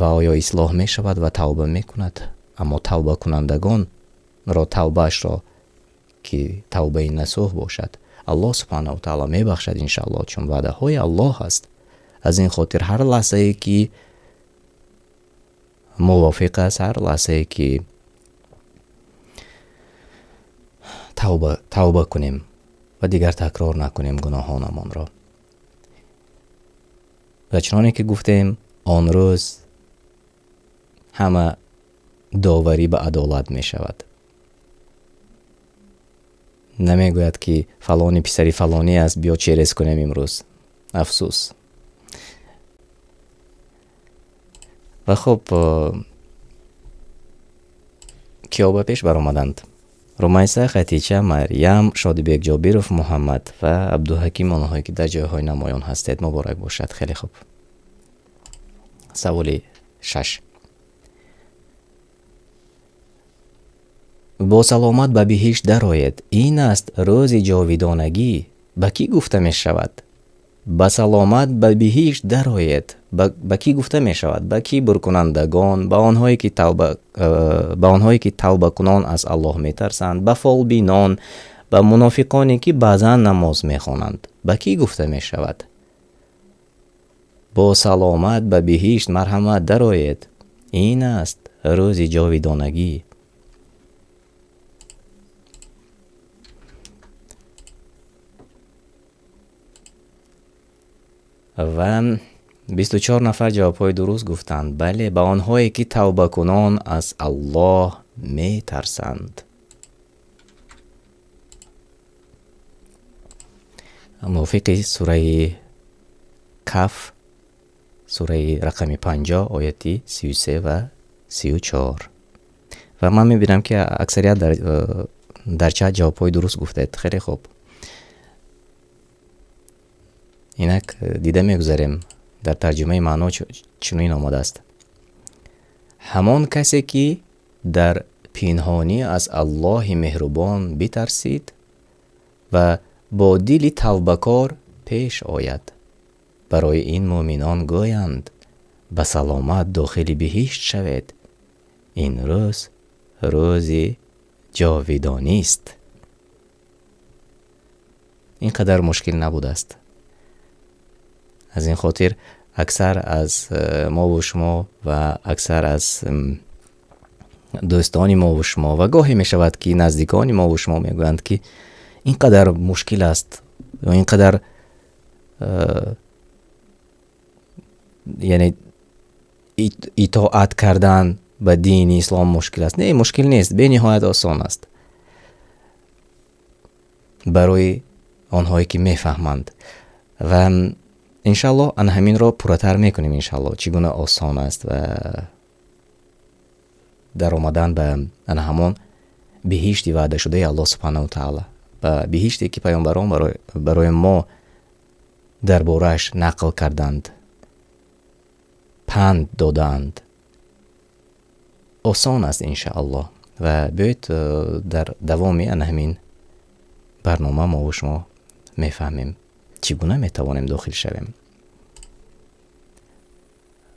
ва оё ислоҳ мешавад ва тавба мекунад. Аммо тавбакунандагонро тавбаашро, ки тавбаи насӯҳ бошад, Аллоҳ субҳанаҳу ва таъоло мебахшад иншааллоҳ, чун ваъдаҳои Аллоҳ аст. Аз ин хотир ҳар лаҳзае ки мувофиқ аст, ҳар лаҳзае ки тавба кунем ва дигар такрор накунем гуноҳонамонро. Ва чуноне ки гуфтем, он рӯз ҳама доварӣ ба адолат мешавад. Намегӯяд, ки фалони писари фалонӣ аст, биё через кунем имрӯз. Афсӯс. Ва хуб, киё ба пеш баромаданд? Румайса, Хатича, Марьям, Шодибек Ҷобиров, Муҳаммад ва Абдуҳаким, онҳое ки дар ҷойҳои намоён ҳастед, муборак бошад. Хеле хуб. Саволи 6. Бо саломат ба биҳишт дароед. Ин аст рӯзи ҷовидонагӣ. Ба кӣ гуфта мешавад? Ба саломат ба биҳишт дароед. Ба кӣ гуфта мешавад? Ба кибркунандагон, ба онҳое ки тавбакунон аз Аллоҳ метарсанд, ба фолбинон, Ба мунофиқоне, ки баъзан намоз мехонанд, ба кӣ гуфта мешавад? Бо саломат ба биҳишт марҳамат дароед. Ин аст рӯзи ҷовидонагӣ. Ва 24 нафар ҷавобҳои дуруст гуфтанд. Бале, ба онҳое, ки тавбакунон аз Аллоҳ метарсанд. Мувофиқи сураи Каф, сураи рақами 50, ояти 33 ва 34. Ва ман мебинам, ки аксарият дар чат ҷавобҳои дуруст гуфтед. Хеле хуб. Инак дида мегузарем. Дар тарҷумаи маъно чунин омадааст. Ҳамон касе, ки дар пинҳонӣ аз Аллоҳи меҳрубон битарсид ва бо дили тавбакор пеш ояд. Барои ин муъминон гӯянд: ба саломат дохили биҳишт шавед. Ин рӯз рӯзи ҷовидонист. Ин қадар мушкил набудааст. Аз ин хотир аксар аз мову шумо ва аксар аз дӯстони мову шумо ва гоҳе мешавад, ки наздикони мову шумо мегӯянд, ки ин қадар мушкил аст ва ин қадар яъне итоат кардан ба дини ислом мушкил аст. Не, мушкил нест, бениҳоят осон аст барои онҳое, ки мефаҳманд. Ва иншаллоҳ ана ҳаминро пурратар мекунем, иншаллоҳ, чӣ гуна осон аст ва даромадан ба ана ҳамон биҳишти ваъдашудаи Аллоҳ субҳанаҳу ва таъала, ба биҳиште, ки паёмбарон барои мо дар борааш нақл карданд, панд додаанд. Осон аст иншааллоҳ. Ва биёед дар давоми ана ҳамин барнома мо ва шумо мефаҳмем, чӣ гуна метавонем дохил шавем.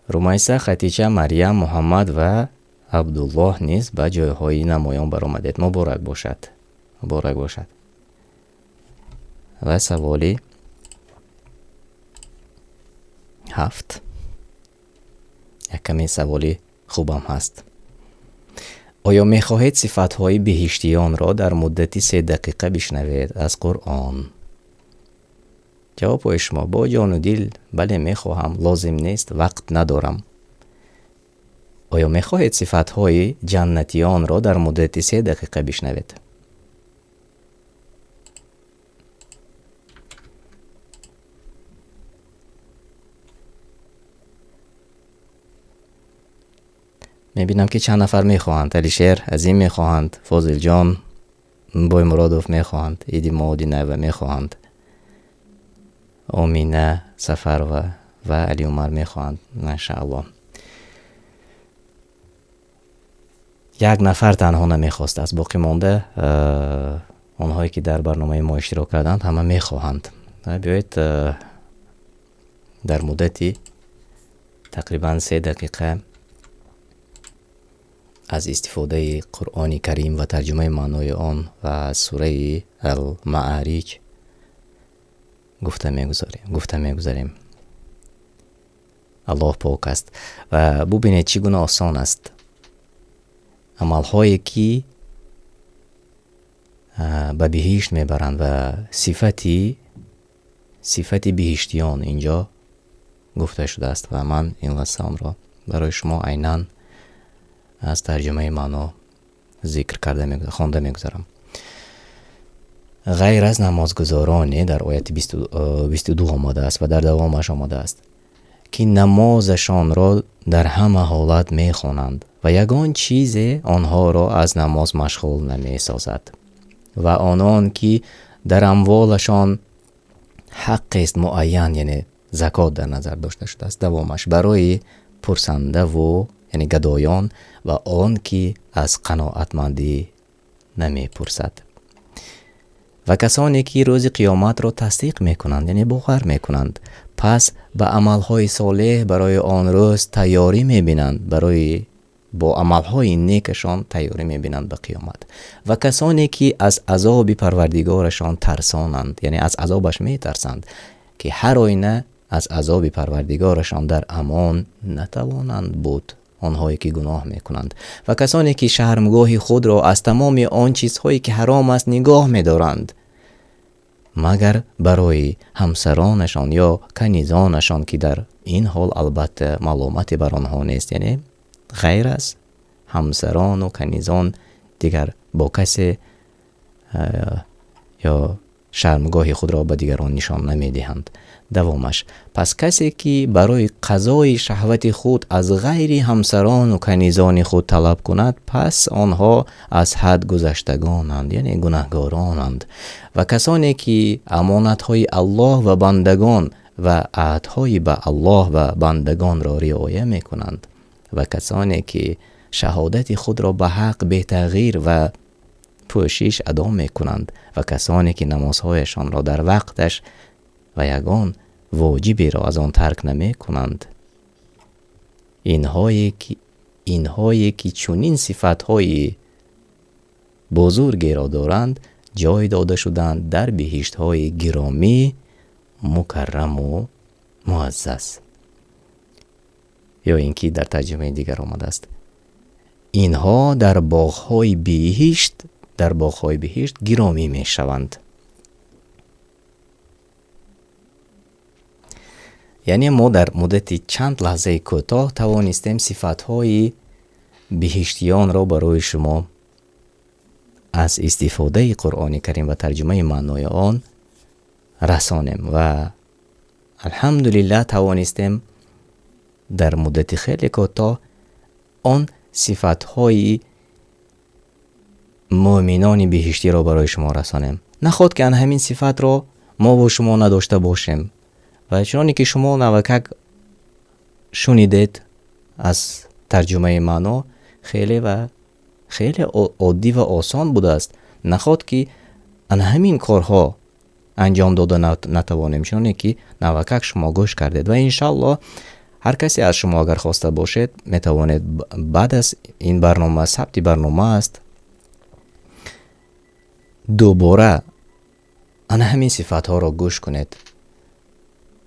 Румайса, Хатича, Марьям, Муҳаммад ва Абдуллоҳ низ ба ҷойҳои намоён баромадед. Муборак бошад, муборак бошад. Ва саволи 7, як каме саволи хубам ҳаст. Оё мехоҳед сифатҳои биҳиштиёнро дар муддати 3 дақиқа бишнавед аз Қуръон? Ҷавобҳои шумо: бо ҷону дил, бале мехоҳам, лозим нест, вақт надорам. Оё мехоҳед сифатҳои ҷаннатиёнро дар муддати 3 дақиқа бишнавед? Мебинам, ки чанд нафар мехоҳанд. Алишер Азим мехоҳанд, Фозилҷон Боймуродов мехоҳанд, Иди Моодинаева мехоҳанд, Омина Сафарова ва Алиумар мехоҳанд. Машааллоҳ. Як нафар танҳо намехостааст, боқӣ монда онҳое, ки дар барномаи мо иштирок карданд, ҳама мехоҳанд. Биёед дар муддати тақрибан 3 дақиқа аз истифодаи Қуръони Карим ва тарҷумаи маънои он ва сураи Ал-Маъариҷ гуфта мегузарем. Аллоҳ пок аст. Ва бубинед, чӣ гуна осон аст. Амалҳое, ки ба биҳишт мебаранд ва сифати биҳиштиён инҷо гуфта шудааст ва ман ин лаҳза онро барои шумо айнан аз тарҷумаи маъно зикр карда хонда мегузарам. Ғайр аз намозгузороне дар ояти 22 омадааст ва дар давомаш омадааст, ки намозашонро дар ҳама ҳолат мехонанд ва ягон чизе онҳоро аз намоз машғул намесозад ва онон, ки дар амволашон ҳаққест муайян, яъне закот дар назар дошта шудааст, давомаш барои пурсандаву яъне гадоён ва он, ки аз қаноатмандӣ намепурсад ва касоне, ки рӯзи қиёматро тасдиқ мекунанд, яъне бовар мекунанд, пас ба амалҳои солеҳ барои он рӯз тайёрӣ мебинанд, барои Бо амалҳои некашон тайёрӣ мебинанд ба қиёмат. Ва касоне ки аз азоби Парвардигорашон тарсонанд, яъне аз азобаш метарсанд, ки ҳар оина аз азоби Парвардигорашон дар амон натавонанд буд, онҳое ки гуноҳ мекунанд. Ва касоне ки шармгоҳи худро аз тамоми он чизҳое ки ҳаром аст нигоҳ медоранд, магар барои ҳамсаронашон ё канизонашон, ки дар ин ҳол албатта маломате бар онҳо нест, яъне ғайр аз ҳамсарон ва канизон дигар бо касе ё шармгоҳи худро ба дигарон нишон намедиҳанд. Давомаш: пас касе ки барои қазои шаҳвати худ аз ғайри ҳамсарон ва канизони худ талаб кунад, пас онҳо аз ҳад гузаштагонанд, яъне гунаҳгоронанд. Ва касоне ки амонатҳои Аллоҳ ва бандагон ва аҳдҳои ба Аллоҳ ва бандагонро риоя мекунанд, ва касоне ки шаҳодати худро ба ҳақ бетағйир ва пӯшиш адо мекунанд, ва касоне ки намозҳояшонро дар вақташ ва ягон воҷиберо аз он тарк намекунанд, инҳое ки чунин сифатҳои бузургеро доранд, ҷой дода шуданд дар биҳиштҳои гиромӣ, мукарраму муаззаз. Ё ин ки дар тарҷумаи дигар омадааст: инҳо дар боғҳои биҳишт, дар боғҳои биҳишт гиромӣ мешаванд. Яъне мо дар муддати чанд лаҳзаи кӯтоҳ тавонистем сифатҳои биҳиштиёнро барои шумо аз истифодаи Қуръони Карим ва тарҷумаи маънои он расонем ва алҳамдулиллаҳ тавонистем дар муддати хеле кӯтоҳ он сифатҳои муъминони биҳиштиро барои шумо расонем. Наход ки ан ҳамин сифатро мо бо шумо надошта бошем. Ва чуноне ки шумо навакак шунидед аз тарҷумаи маъно, хеле ва хеле оддӣ ва осон будааст. Наход ки ан ҳамин корҳо анҷом дода натавонем, чуноне ки навакак шумо гӯш кардед. Ва иншаллоҳ ҳар касе аз шумо агар хоста бошед, метавонед баъд аз ин барнома, сабти барнома аст, дубора ана ҳамин сифатҳоро гӯш кунед.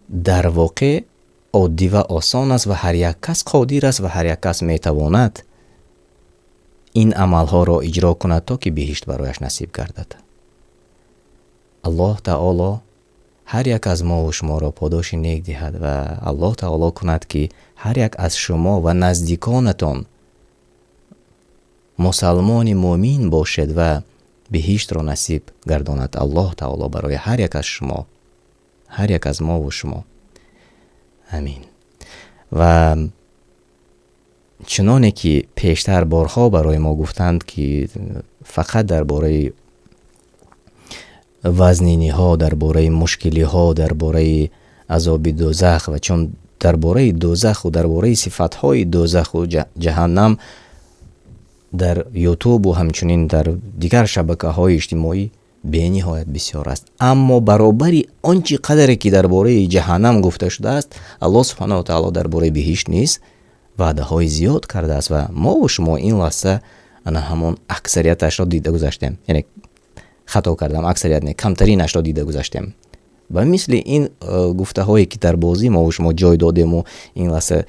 Дар воқеъ оддӣ ва осон аст ва ҳар як кас қодир аст ва ҳар як кас метавонад ин амалҳоро иҷро кунад, то ки биҳишт барояш насиб гардад. Аллоҳ таоло ҳар як аз мо ва шуморо подоши нек диҳад ва Аллоҳ таоло кунад, ки ҳар як аз шумо ва наздиконатон мусалмони мӯмин бошед ва биҳиштро насиб гардонад Аллоҳ таоло барои ҳар як аз шумо, ҳар як аз мо ва шумо. Амин. Ва чуноне ки пештар борҳо барои мо гуфтанд, ки фақат дар бораи вазниниҳо, дар бораи мушкилиҳо, дар бораи азоби дӯзах, ва чун дар бораи дӯзаху дар бораи сифатҳои дӯзаху ҷаҳаннам дар ютубу ҳамчунин дар дигар шабакаҳои иҷтимоӣ бениҳоят бисёр аст, аммо баробари он чӣ қадаре ки дар бораи ҷаҳаннам гуфта шудааст, Аллоҳ субҳанаҳу ва таоло дар бораи биҳишт низ ваъдаҳои зиёд кардааст ва мо ва шумо ин лаҳза ана ҳамон аксарияташро дида гузаштем. Яъне хато кардам, аксарият не, камтаринашро дида гузаштем. Ва мисли ин гуфтаҳое ки дар бозӣ мо ва шумо ҷой додему ин лаҳза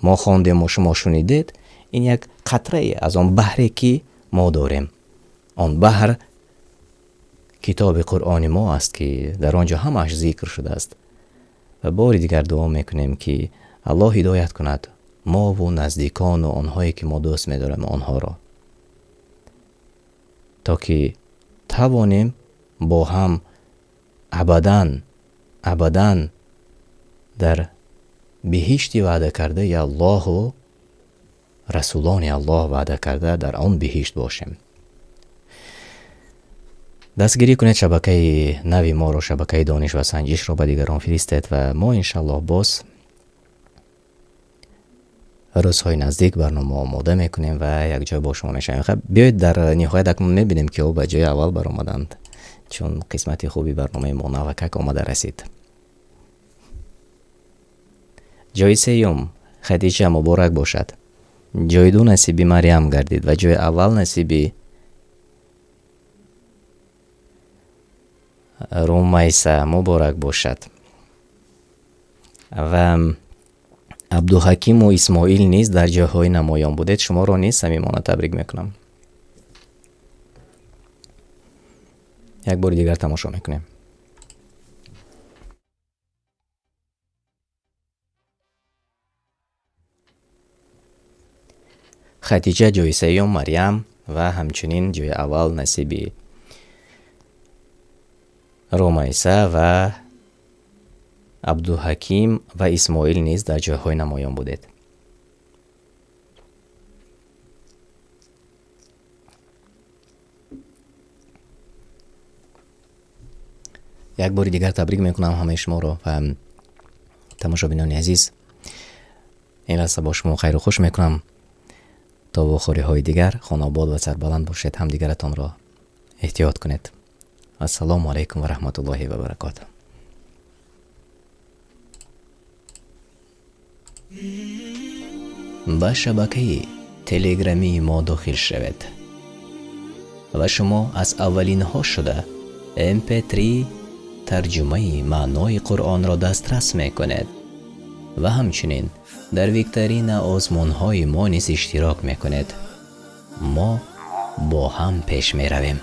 мо хондему шумо шунидед, ин як қатрае аз он баҳре ки мо дорем. Он баҳр китоби Қуръони мо аст, ки дар он ҷо ҳамааш зикр шудааст. Ва бори дигар дуо мекунем, ки Аллоҳ ҳидоят кунад мову наздикону онҳое ки мо дӯст медорем онҳоро, то ки тавонем бо ҳам абадан абадан дар биҳишти ваъдакардаи Аллоҳу расулони Аллоҳ ваъда карда дар он биҳишт бошем. Дастгирӣ кунед шабакаи нави моро, шабакаи Дониш ва Санҷишро ба дигарон фиристед ва мо иншаллоҳ боз рӯзҳои наздик барнома омода мекунем ва якҷоя бо шумо мешавем. Хаб, биёед, дар ниҳоят акнун мебинем, ки ҳо ба ҷои аввал баромаданд, чун қисмати хуби барномаи мо навакак омада расид. Ҷои сеюм Хадича, муборак бошад. Ҷои ду насиби Марьям гардид ва ҷои аввал насиби Румайса. Муборак бошад. Ва Абдуҳакиму Исмоил низ дар ҷойҳои намоён будед. Шуморо низ самимона табрик мекунам. Як бори дигар тамошо мекунем. Хатиҷа ҷои сеюм, Марьям ва ҳамчунин ҷои аввал насиби Румайса ва Абдуҳаким ва Исмоил низ дар ҷойҳои намоён будед. Як бори дигар табрик мекунам ҳамаи шуморо ва тамошобинони азиз. Ин лаҳза бо шумо хайру хуш мекунам. То вохӯриҳои дигар хонобод ва сарбаланд бошед. Ҳамдигаратонро эҳтиёт кунед. Ассалому алайкум ва раҳматуллоҳи ва баракотуҳ. Ба шабакаи телеграмии мо дохил шавед ва шумо аз аввалинҳо шуда MP3 тарҷумаи маънои Қуръонро дастрас мекунед ва ҳамчунин дар викторина озмунҳои мо низ иштирок мекунед. Мо бо ҳам пеш меравем.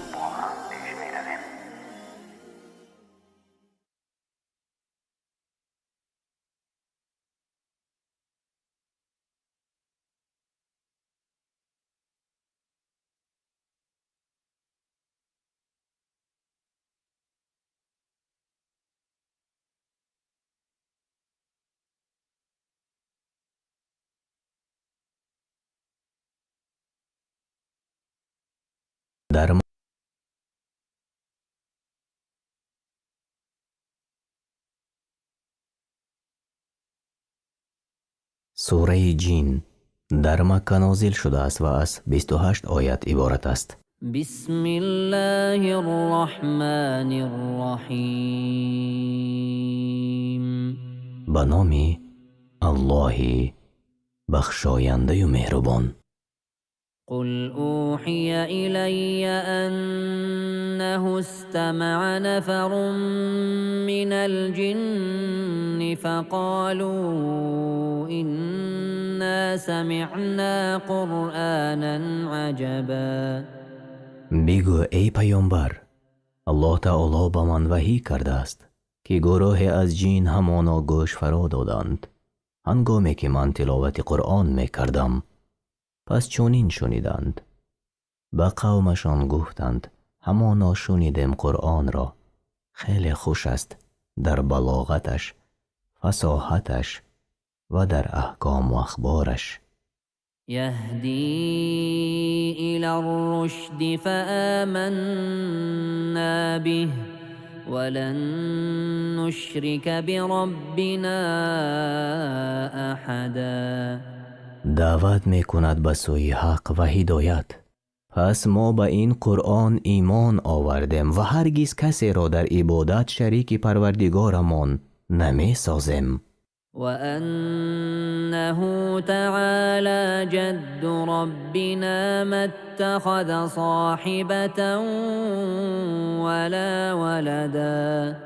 Дар сураи Ҷин дар Макка нозил шудааст ва аз 28 оят иборат аст. Бисмиллаҳир роҳманир роҳим. Ба номи Аллоҳи бахшояндаю меҳрубон. قل أوحي إلي أنه استمع نفر من الجن فقالوا إنا سمعنا قرآنا عجبا. Бигӯ эй паёмбар, Аллоҳ таоло ба ман ваҳӣ кардааст, ки гурӯҳе аз ҷин ҳамоно гӯш фаро доданд, ҳангоме ки ман тиловати Қуръон мекардам. Пас чунин шуниданд. Ба қавмашон гуфтанд, ҳамоно шунидем Қуръонро. Хеле хуш аст дар балоғаташ, фасоҳаташ ва дар аҳкому ахбораш. يهدي إلى الرشد فآمنا به ولن نشرك بربنا أحدا. Даъват мекунад ба сӯи ҳақ ва ҳидоят. Пас мо ба ин Қуръон имон овардем ва ҳаргиз касеро дар ибодат шарики Парвардигорамон намесозем. وأنه تعالى جد ربنا ما اتخذ صاحبة ولا ولدا.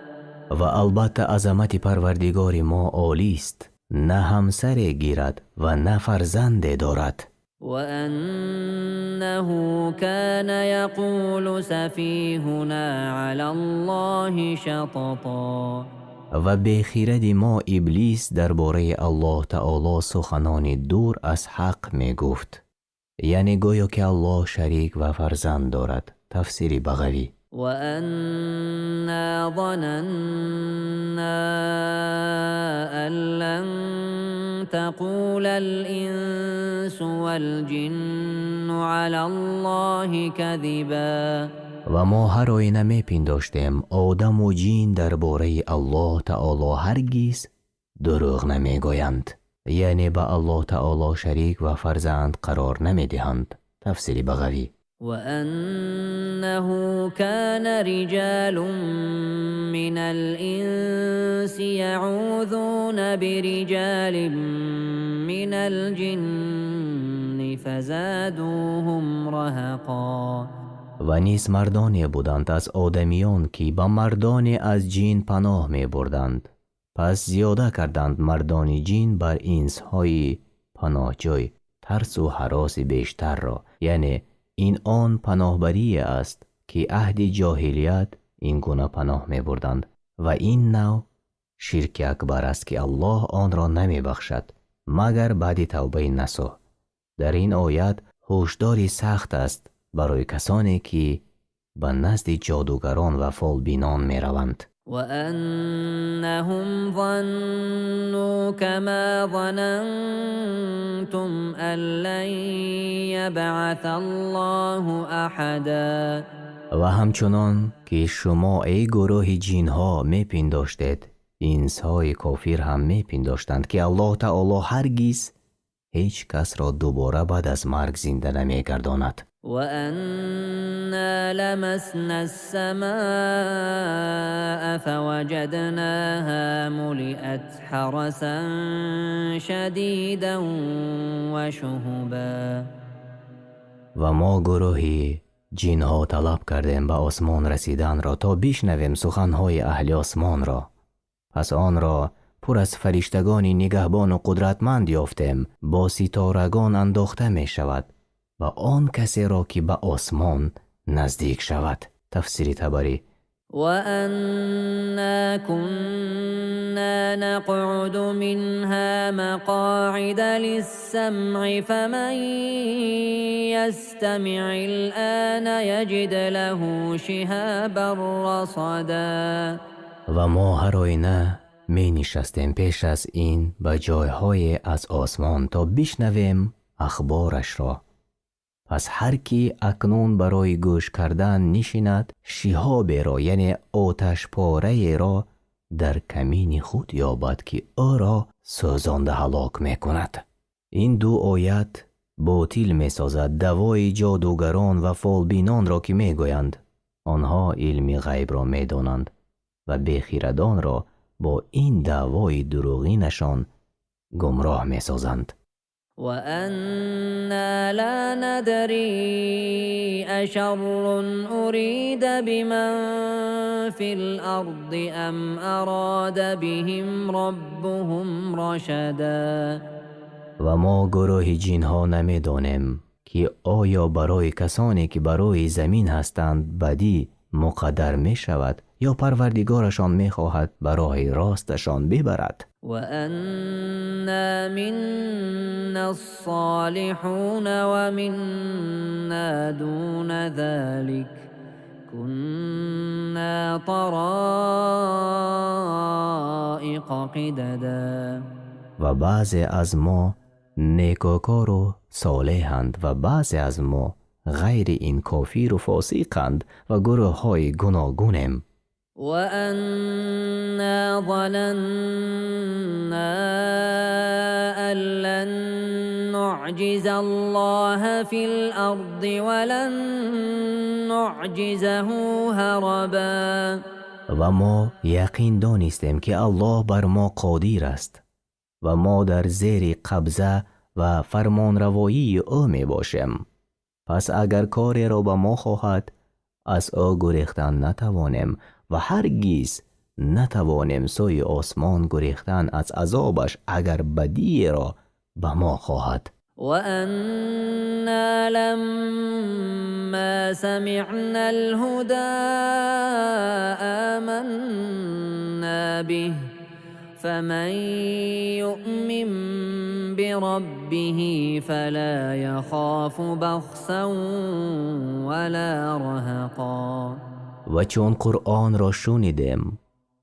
Ва албатта азамати Парвардигори мо олист, на ҳамсаре гирад ва на фарзанде дорад. وأنه كان يقول سفيهنا على الله شططا. Ва бехиради мо Иблис дар бораи Аллоҳ таоло суханони дур аз ҳақ мегуфт, яъне гӯё ки Аллоҳ шарик ва фарзанд дорад. Тафсири Бағавӣ. وأنا ظننا أن لن تقول الإنس والجن على الله كذبا. Ва мо ҳар оина мепиндоштем одаму ҷин дар бораи Аллоҳ таоло ҳаргиз дурӯғ намегӯянд, яъне ба Аллоҳ таоло шарик ва фарзанд қарор намедиҳанд. Тафсири Бағавӣ. وأنه كان رجال من الإنس يعوذون برجال من الجن فزادوهم رهقا. Ва низ мардоне буданд аз одамиён, ки ба мардоне аз ҷин паноҳ мебурданд. Пас зиёда карданд мардони ҷин бар инсҳои паноҳҷӯй тарсу ҳароси бештарро. Яъне ин он паноҳбарие аст, ки аҳди ҷоҳилият ин гуна паноҳ мебурданд ва ин нав ширки акбар аст, ки Аллоҳ онро намебахшад, магар баъди тавбаи насӯҳ. Дар ин оят ҳушдори сахт аст барои касоне, ки ба назди ҷодугарон ва фолбинон мераванд. وأنهم ظنوا كما ظننتم أن لن يبعث الله أحدا. Ва ҳамчунон ки шумо, эй гурӯҳи ҷинҳо, мепиндоштед, инсҳои кофир ҳам мепиндоштанд, ки Аллоҳ таоло ҳаргиз ҳеҷ касро дубора баъд аз марг зинда намегардонад. وأنا لمسنا السماء فوجدناها ملئت حرسا شديدا وشهبا. Ва мо, гурӯҳи ҷинҳо, талаб кардем ба осмон расиданро, то бишнавем суханҳои аҳли осмонро. Пас онро пур аз фариштагони нигаҳбону қудратманд ёфтем. Бо ситорагон андохта мешавад ва он касеро, ки ба осмон наздик шавад. Тафсири Табарӣ. وأنا كنا نقعد منها مقاعد للسمع فمن يستمع الآن يجد له شهابا رصدا. Ва мо ҳар оина менишастем пеш аз ин ба ҷойҳое аз осмон, то бишнавем ахборашро. Пас ҳар кӣ акнун барои гӯш кардан нишинад, шиҳоберо, яъне оташпораеро дар камини худ ёбад, ки ӯро сӯзонда ҳалок мекунад. Ин ду оят ботил месозад даъвои ҷодугарон ва фолбинонро, ки мегӯянд, онҳо илми ғайбро медонанд ва бехирадонро бо ин даъвои дурӯғинашон гумроҳ месозанд. وأنا لا ندري أشر أريد بمن في الأرض أم أراد بهم ربهم رشدا. Ва мо, гурӯҳи ҷинҳо, намедонем, ки оё барои касоне, ки бар рӯи замин ҳастанд, бадӣ муқаддар мешавад ё Парвардигорашон мехоҳад ба роҳи росташон бибарад. وأنا منا الصالحون ومنا دون ذلك كنا طرائق قددا. Ва баъзе аз мо некӯкору солеҳанд ва баъзе аз мо ғайри ин кофиру фосиқанд ва гурӯҳҳои гуногунем. وأنا ظننا أن لن نعجز الله في الأرض ولن نعجزه هربا. Ва мо яқин донистем, ки Аллоҳ бар мо қодир аст ва мо дар зери қабза ва фармонравоии ӯ мебошем. Пас агар кореро ба мо хоҳад, аз ӯ гурехтан натавонем ва ҳаргиз натавонем сӯи осмон гурехтан аз азобаш, агар бадиеро ба мо хоҳад. وأنا لما سمعنا الهدى آمنا به فمن يؤمن بربه فلا يخاف بخسا ولا رهقا. Ва чун Қуръонро шунидем,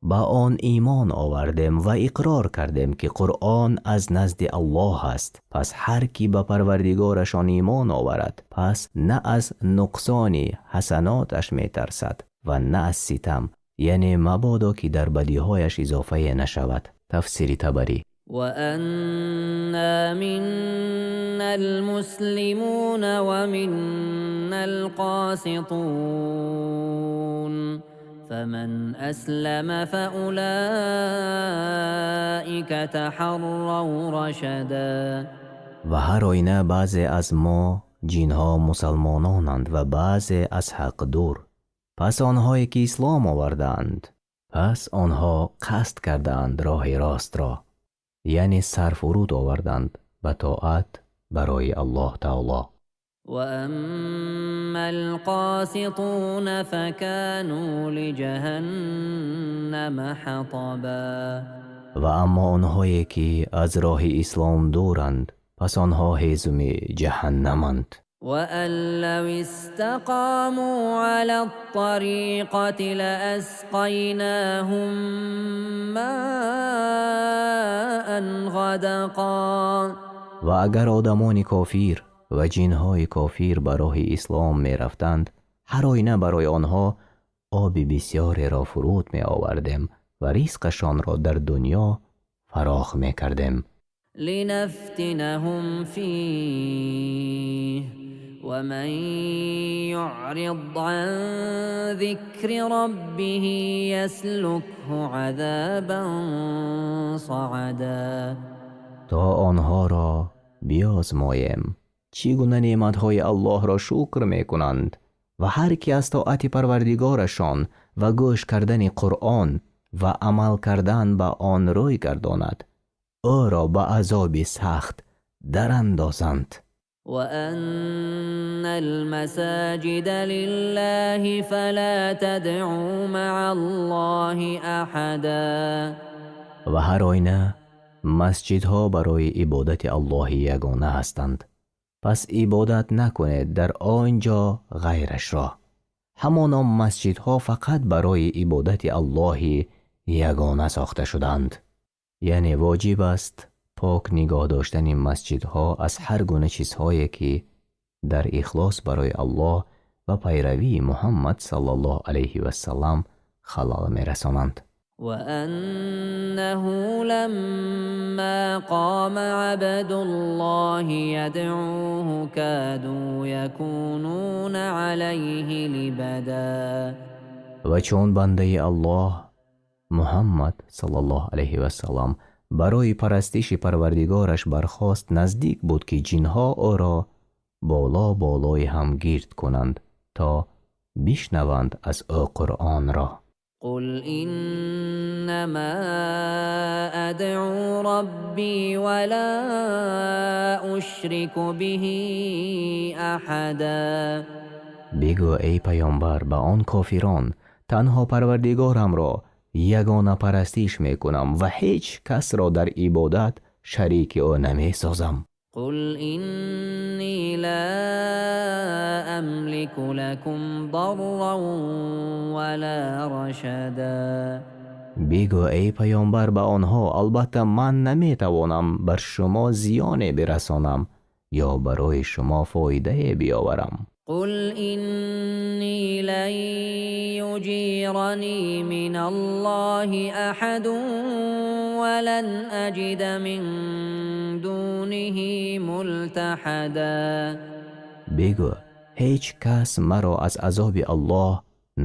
ба он имон овардем ва иқрор кардем, ки Қуръон аз назди Аллоҳ аст. Пас ҳар кӣ ба Парвардигорашон имон оварад, пас на аз нуқсони ҳасаноташ метарсад ва на аз ситам, яъне мабодо ки дар бадиҳояш изофае нашавад. Тафсири Табарӣ. وأنا منا المسلمون ومنا القاسطون فمن أسلم فأولئك تحروا رشدا. Ва ҳар оина баъзе аз мо ҷинҳо мусалмононанд ва баъзе аз ҳақ дур. Пас онҳое ки ислом овардаанд, пас онҳо қасд кардаанд роҳи ростро, яъне сар фуруд оварданд ба тоат барои Аллоҳ таоло. وأما القاسطون فكانوا لجهنم حطبا. Ва аммо онҳое ки аз роҳи ислом дуранд, пас онҳо ҳезуми ҷаҳаннаманд. وأن لو استقاموا على الطريقة لأسقيناهم ماء غدقا. Ва агар одамони кофир ва ҷинҳои кофир ба роҳи ислом мерафтанд, ҳар оина барои онҳо оби бисёреро фуруд меовардем ва ризқашонро дар дунё фарох мекардем. لنفتنهم فيه، ومن يعرض عن ذكر ربه يسلكه عذابا صعدا. То онҳоро биозмоем, чӣ гуна неъматҳои Аллоҳро шукр мекунанд, ва ҳар ки аз тоати Парвардигорашон ва гӯш кардани Қуръон ва амал кардан ба он рӯй гардонад, ӯро ба азоби сахт дарандозанд. وأن المساجد لله فلا تدعوا مع الله أحدا. Ва ҳар оина масҷидҳо барои ибодати Аллоҳи ягона ҳастанд, пас ибодат накунед дар он ҷо ғайрашро. Ҳамоно масҷидҳо фақат барои ибодати Аллоҳи ягона сохта шуданд, яъне воҷиб аст пок нигоҳ доштани масҷидҳо аз ҳар гуна чизҳое, ки дар ихлос барои Аллоҳ ва пайравии Муҳаммад саллаллоҳу алайҳи вассалам халал мерасонанд. وأنه لما قام عبد الله يدعوه كادوا يكونون عليه لبدا. Ва чун бандаи Аллоҳ Муҳаммад саллаллоҳу алайҳи вассалам барои парастиши Парвардигораш бархост, наздик буд, ки ҷинҳо ӯро боло болои ҳам гирд кунанд, то бишнаванд аз ӯ Қуръонро. قل إنما أدعو ربي ولا أشرك به أحدا. Бигӯ, эй паёмбар, ба он кофирон: танҳо Парвардигорамро ягона парастиш мекунам ва ҳеҷ касро дар ибодат шарики ӯ намесозам. قل إني لا أملك لكم ضرا ولا رشدا. Бигӯ, эй паёмбар, ба онҳо: албатта ман наметавонам бар шумо зиёне бирасонам ё барои шумо фоидае биёварам. قل إني لن يجيرني من الله أحد ولن أجد من دونه ملتحدا. Бигӯ: ҳеҷ кас маро аз азоби Аллоҳ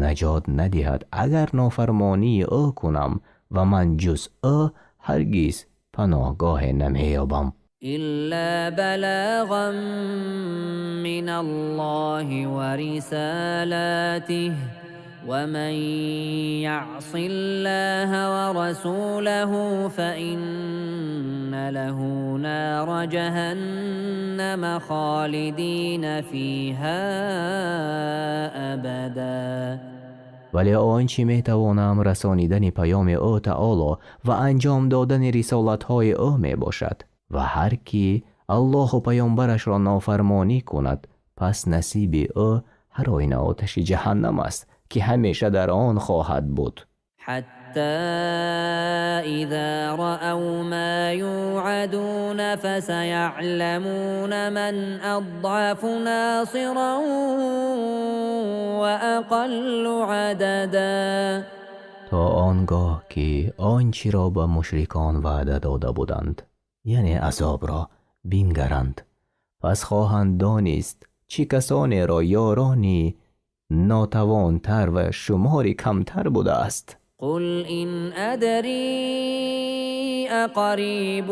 наҷот надиҳад, агар нофармонии ӯ кунам, ва ман ҷуз ӯ ҳаргиз паноҳгоҳе намеёбам. إلا بلاغا من الله ورسالاته، ومن يعص الله ورسوله فإن له نار جهنم خالدين فيها أبدا. Вале он чӣ метавонам, расонидани паёми ӯ таоло ва анҷом додани рисолатҳои ӯ мебошад. Ва ҳар кӣ Аллоҳу паёмбарашро нофармонӣ кунад, пас насиби ӯ ҳар оина оташи ҷаҳаннам аст, ки ҳамеша дар он хоҳад буд. حتى إذا رأوا ما يوعدون فسيعلمون من أضعف ناصرا وأقل عددا. То он гоҳ ки он чиро ба мушрикон ваъда дода буданд, яъне азобро бингаранд, пас хоҳанд донист, чӣ касонеро ёрони нотавонтар ва шумори камтар будааст. قل إن أدري أقريب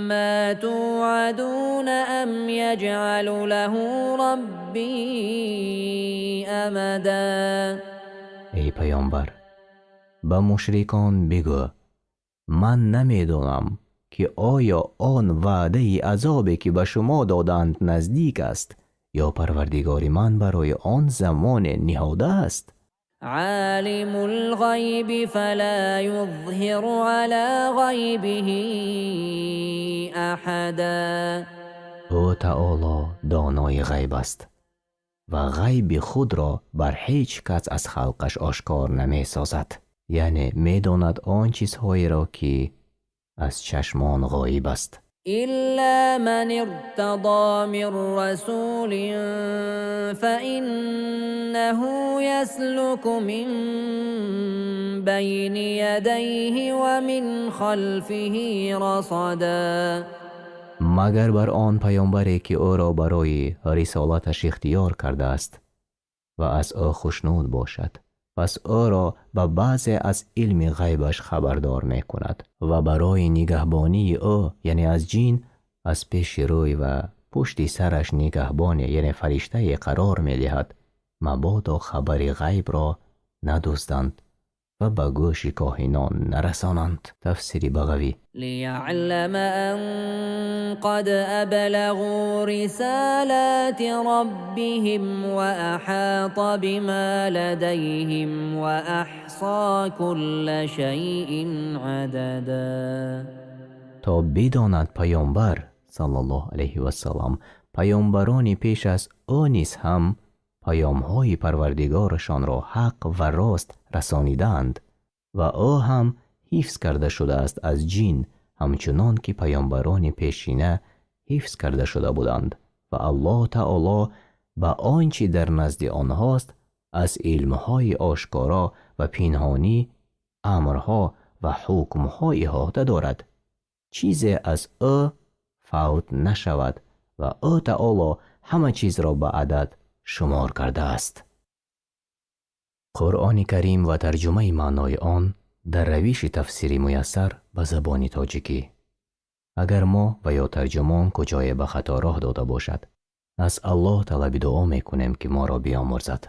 ما توعدون أم يجعل له ربي أمدا. Эй паёмбар, ба мушрикон бигӯ: ман намедонам, ки оё он ваъдаи азобе, ки ба шумо доданд, наздик аст ё Парвардигори ман барои он замоне ниҳодааст. عالم الغيب فلا يظهر على غيبه أحدا. Ӯ таоло донои ғайб аст ва ғайби худро бар ҳеҷ кас аз халқаш ошкор намесозад, яъне медонад он чизҳоеро, ки аз чашмон ғоиб аст. إلا من ارتضى من رسول فإنه يسلك من بين يديه ومن خلفه رصدا. Магар бар он паёмбаре, ки ӯро барои рисолаташ ихтиёр кардааст ва аз ӯ хушнуд бошад, пас ӯро ба баъзе аз илми ғайбаш хабардор мекунад ва барои нигаҳбонии ӯ, яъне аз ҷин, аз пеши рӯй ва пушти сараш нигаҳбоне, яъне фариштае қарор медиҳад, мабодо хабари ғайбро надузданд ва ба гӯши коҳинон нарасонанд. Тафсири Бағавӣ. ليعلم أن قد أبلغوا رسالات ربهم وأحاط بما لديهم وأحصى كل شيء عددا. То бидонад паёмбар саллаллоҳу алайҳи васаллам, паёмбарони пеш аз ӯ низ ҳам паёмҳои Парвардигорашонро ҳақ ва рост расонидаанд ва ӯ ҳам ҳифз карда шудааст аз ҷин, ҳамчунон ки паёмбарони пешина ҳифз карда шуда буданд, ва Аллоҳ таоло ба он чӣ дар назди онҳост аз илмҳои ошкоро ва пинҳонӣ, амрҳо ва ҳукмҳо иҳота дорад, чизе аз ӯ фавт нашавад ва ӯ таоло ҳама чизро ба адад шумор кардааст. Қуръони Карим ва тарҷумаи маънои он дар равиши тафсири муяссар ба забони тоҷикӣ. Агар мо ва ё тарҷумон куҷое ба хато роҳ дода бошад, аз Аллоҳ талаби дуо мекунем, ки моро биомӯрзад.